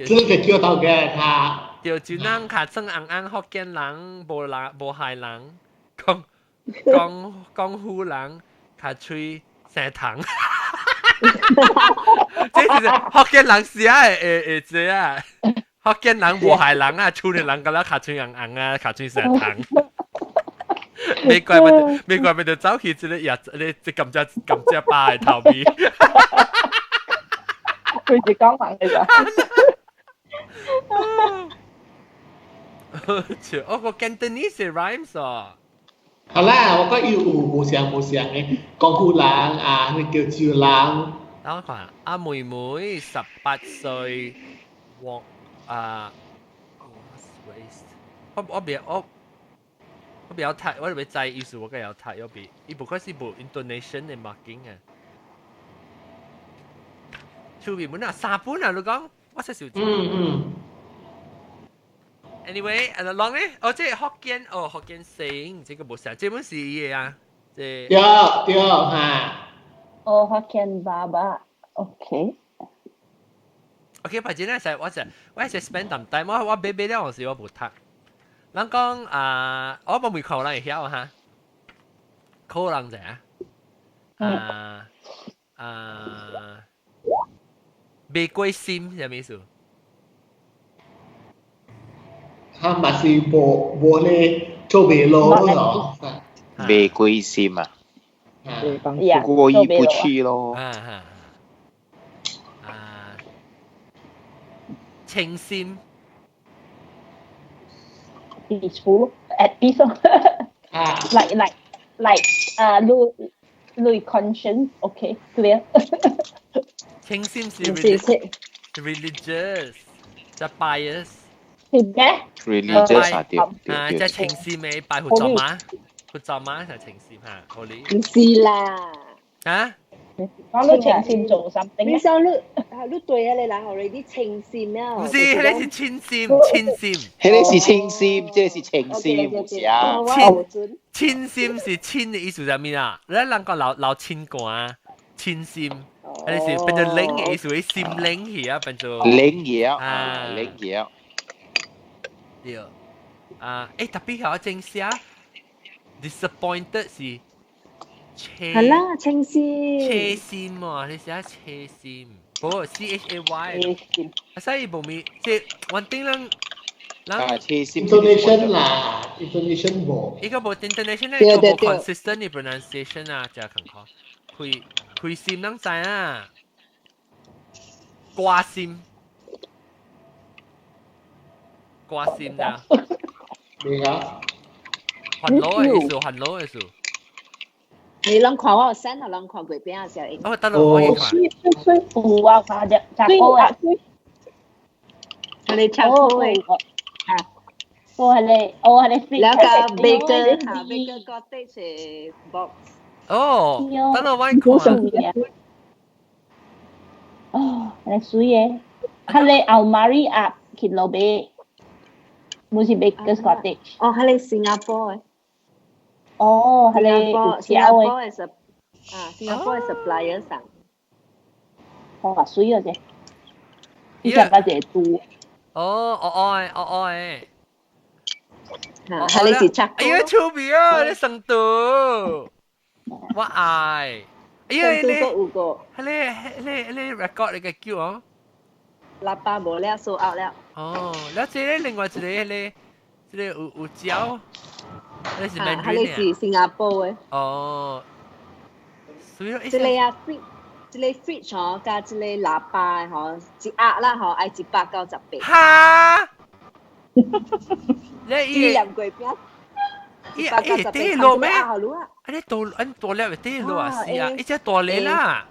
這個叫到嘅他。潮州人較算紅紅福建人，無人無害人，講講講虎人較喙生蟲。這是福建人寫的會會這啊。福建人無害人啊，厝裡人敢若尻喙紅紅啊，尻喙生蟲。美國咪美國咪就走去這個也，你這甘蔗甘蔗巴的頭尾。佢是講人嚟㗎。哦，個 Cantonese rhymes 哦。好啦，我講有無相無相的，江湖人啊，咩叫潮人。等我看，阿妹妹18歲，黃。啊，我我別我我比較睇，我特別知意思，我較有睇，我比伊不過是無 intonation 的 marking 啊。出面本啊，三本啊，你講，我識少。嗯嗯。 Anyway，啊，啷咧？哦，這個福建哦，福建省，這個無啥，這本是伊的啊，這。對對哈。哦，福建爸爸，OK。 OK，反正咧，我就我係 spend 淡 time，我我買買了時我無讀。人講啊，我無未看人會曉哈，可能者啊啊，玫瑰心啥物意思？他嘛是無無咧做袂落咯，玫瑰心啊，過意不去咯。啊清心，peaceful at peace like 你 conscience okay clear 清心是 religious 就 bias 是咩？religious 啊對啊，即係清心嘅拜佛祖媽，佛祖媽就清心嚇，好哩。唔是啦。啊？講到清心做 something，你想你啊，你對啊，你人 already 清心了。唔是，彼個是清心，清心。彼個是清心，這個是清心，唔是啊。清清心是清的意思係咩啊？你人講老老清官，清心，彼個是變做靈的意思，心靈去啊，變做。靈嘢啊，靈嘢。對。啊，欸，特別係正寫 disappointed 是。係啦，清心。車心喎，你寫車心，不 CHAY。啊，所以無咪即穩定人，人。啊，車心。 Intonation 啦，intonation 無。伊個無 intonation 咧，個無 consistent 的 pronunciation 啊，真艱苦。開開心人知啊，掛心，掛心啊。明啊？煩惱的意思，煩惱的意思。你攏看我有 send，我攏看過邊啊？小英。哦，得啦，我可以看。水水有啊，看只只個啊。係你唱歌嘅。啊。哦，係你，哦係你。兩個 Baker 嚇，Baker Cottage box。哦，等我揾看。哦，係水嘅，係你後 Mary 啊，去路邊，唔是 Baker Cottage。哦，係你新加坡嘅。哦，係你新加坡嘅啊，新加坡嘅 supplier 上。哇，水啊啫！你食個隻豬。哦，哦哦哦哦誒。嚇，係你是拆。哎呀，趣味啊！你成都，我愛。哎呀，你，係你你你 record 你嘅叫哦。喇叭無了，收 out 了。哦，了這個另外一個迄個，這個有有椒。那是啊，彼個是新加坡的。哦，所以這個啊 fridge，這個 fridge 吼，佮這個喇叭吼，一盒啦吼，愛198。哈！你伊兩月餅。伊伊跌落咩？啊，你大按大粒會跌落啊？是啊，伊隻大粒啦。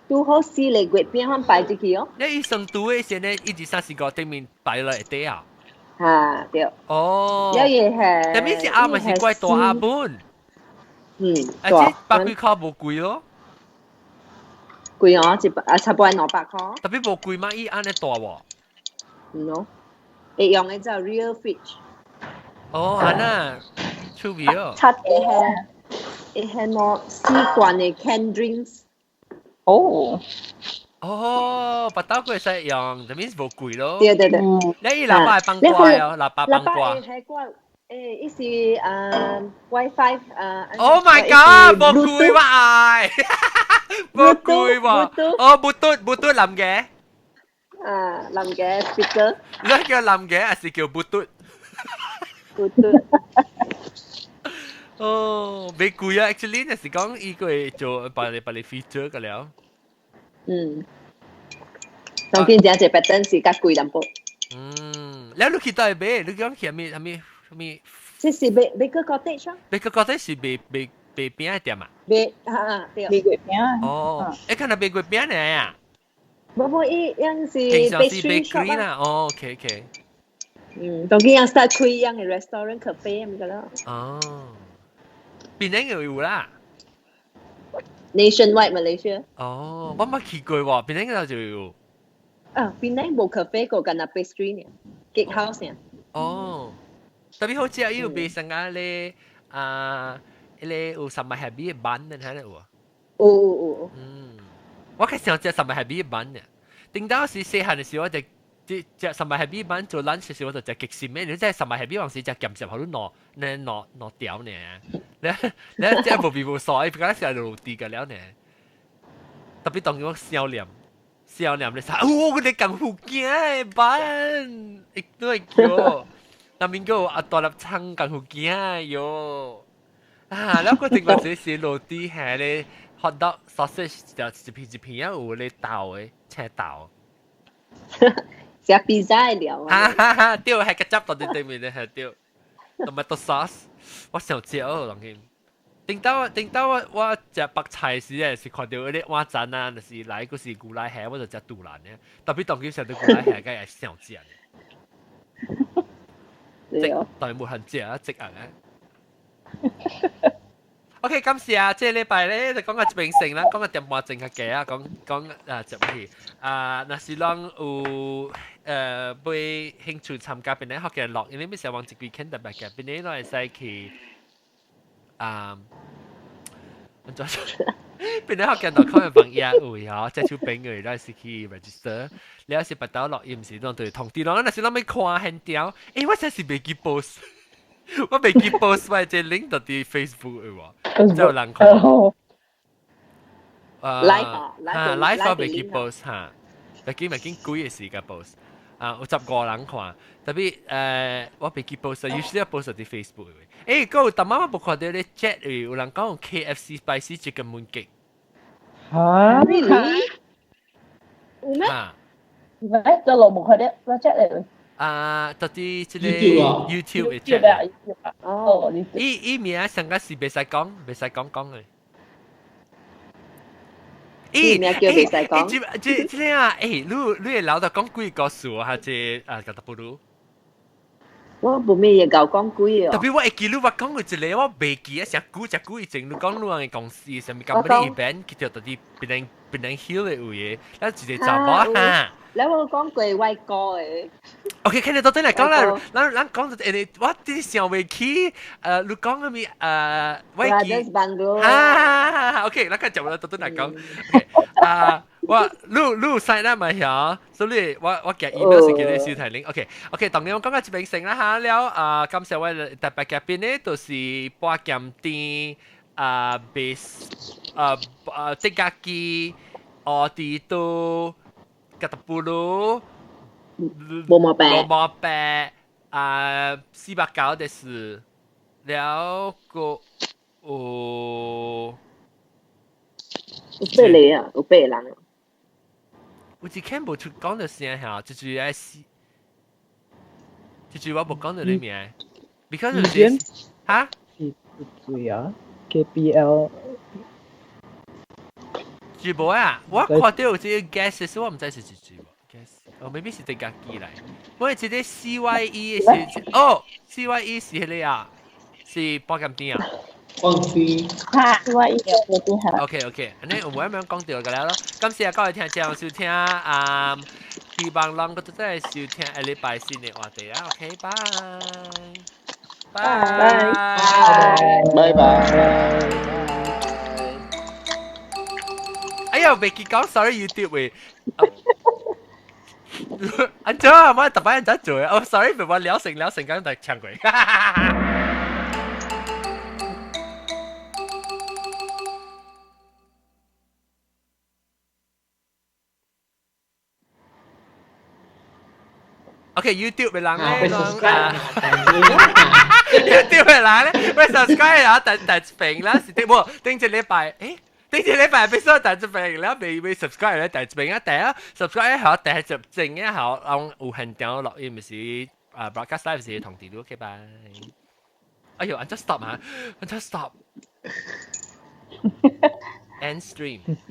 拄好四個月餅款擺入去哦。你伊算拄的時呢，一二三四五頂面擺落會跌啊？嚇對。哦。有嘢係。但係是鴨咪是怪大鴨本。啊，這百幾塊無貴咯。貴哦，一百啊，差不多200塊。特別無貴嘛？伊按呢大無？嗯咯，會用的叫 real fridge。哦，按那，趣味哦。七會係喏四罐的 canned drinks。哦。哦，白豆佢會使用，就 means 無貴咯。對對對。你伊喇叭係放歌哦，喇叭放歌。係歌，誒，伊是啊 WiFi 啊。 Oh my god！無貴喎，無貴喎。哦，Bluetooth 藍嘅。啊，藍嘅 speaker。你叫藍嘅還是叫 Bluetooth？ Bluetooth。哦，袂貴啊！Actually，若是講伊個會做別個別個 feature 個了。嗯。當見這隻 pattern 是較貴淡薄。嗯，了你去佗買？你講去啥物啥物啥物？這是 Baker Cottage 啊。 Baker Cottage 是賣賣賣餅的店啊？賣啊對。賣月餅。哦，欸，看到賣月餅呢啊？無無，伊樣是平常是 bakery 啦。哦，OK OK。嗯，當見樣 start 開樣的 restaurant cafe 咁個咯。哦，檳城又有啦。 Nationwide Malaysia。哦，我冇去過喎，檳城嗰度就有。啊，檳城無 cafe 個，干焦 pastry 呢，cake house 呢。哦，特別好食，伊有賣啥個咧？啊，彼個有三麥 happy 的 bun，你睇有無？有有有。嗯，我較想食三麥 happy 的 bun 呢。頂到時細漢的時候，我就食三麥 happy bun 做 lunch 的時候，我就食極心的。你知三麥 happy 往時食鹹濕好多兩兩兩條呢？你你食無味無素，伊比較食落地個了呢。特別當我少年，少年你啥？哦，我哋功夫鏡的 bun，一都會叫。那邊個阿大粒葱功夫鏡喲。啊，แล้ว個另外一是落地係咧 hot dog sausage 就一片一片啊，有咧豆的青豆。食披薩的料啊！哈哈，對，係個汁到對面的係對，tomato sauce，我想食哦，當今。頂到頂到我我食白菜時咧，是看到嗰啲碗盞啊，就是來個是牛奶蝦，我就食杜蘭嘅。特別當今食到牛奶蝦，梗係想食。對哦。當然冇肯食啊，食啊！OK，感謝啊！這禮拜咧就講個這邊先啦，講個點半鐘較濟啊，講講啊接去啊，若是攏有買興趣參加邊個學嘅樂，因為咩時候往一幾特別嘅，邊個攏會使去啊？怎邊個學嘅樂可能放野位吼，這手邊嘅咱是去 register，你要是別到錄音時攏對通知咯，若是攏欲看現場，欸，我真是袂記 post。我袂記 post 我這 link 到佇 Facebook 的喎，就有人看。 live 啊，live 我袂記 post 哈，特緊咪緊幾個時間 post，啊，有15個人看，特別我袂記 post，usually 我 post 佇 Facebook 的。欸，閣有逐擺我無看到咧 chat 有人講 KFC spicy chicken mooncake。嚇？Really？有咩？咩？就落無看到，我 chat 嚟。啊，到底這個 YouTube 嘅 chat。哦，伊伊名上個是袂使講，袂使講講嘅。伊名叫袂使講。這這這個啊，欸，你你會老豆講幾個故事啊？這啊，甲不如。我無咩嘢𠢕講幾哦。特別我會記你我講過一個，我袂記啊，成久成久以前你講你人的公司啥物 company event 去到佇檳城檳城 Hill 的位的，咱一個查某哈。你有講過外國的？ OK，看你到底來講啦，咱咱講就誒，我真想袂起，你講啥物我記。啊，OK，咱看講啦，到底來講。啊，我你你 sign up 嘛曉，所以我我寄 email 是叫你小提玲。OK，OK，當然我講到這邊先啦哈，了啊，感謝我特別嘉賓呢，就是播鹹甜啊，base 啊啊，即家己奧迪都。吉特布魯，無毛病，無毛病啊，490的是，了個哦，有八個啊，有八個人。有一間無出講的聲嚇，就是愛死，就是我無講到你名，because 就是嚇，水啊，KPL。住無啊？我看到有這個 gas 是我唔知是住無 gas，哦，maybe 是啲家己來。我這個 CYE 是哦，CYE 是彼個啊，是保險店啊。放心。哈，CYE 嗰邊係。 OK OK，按呢有冇咁樣講到㗎啦咯？感謝各位聽眾收聽啊，希望咱閣再收聽下禮拜新的話題啊。OK，拜拜拜拜。哎呀，未記講，sorry YouTube 喂。按怎啊？我特擺按怎做啊？哦，sorry，被我聊成聊成咁就唱過。OK，YouTube 嘅人咧，YouTube 嘅人咧，喂 subscribe 啊，第第一遍啦，是的，無頂一禮拜，誒，頂一禮拜必須第一遍了，未未 subscribe 咧，第一遍啊，第一 subscribe 好，第一集正一好，讓有現場錄音，毋是啊 broadcast live 是同地 OK 拜。哎呦，按怎 stop 啊？按怎 stop？End stream。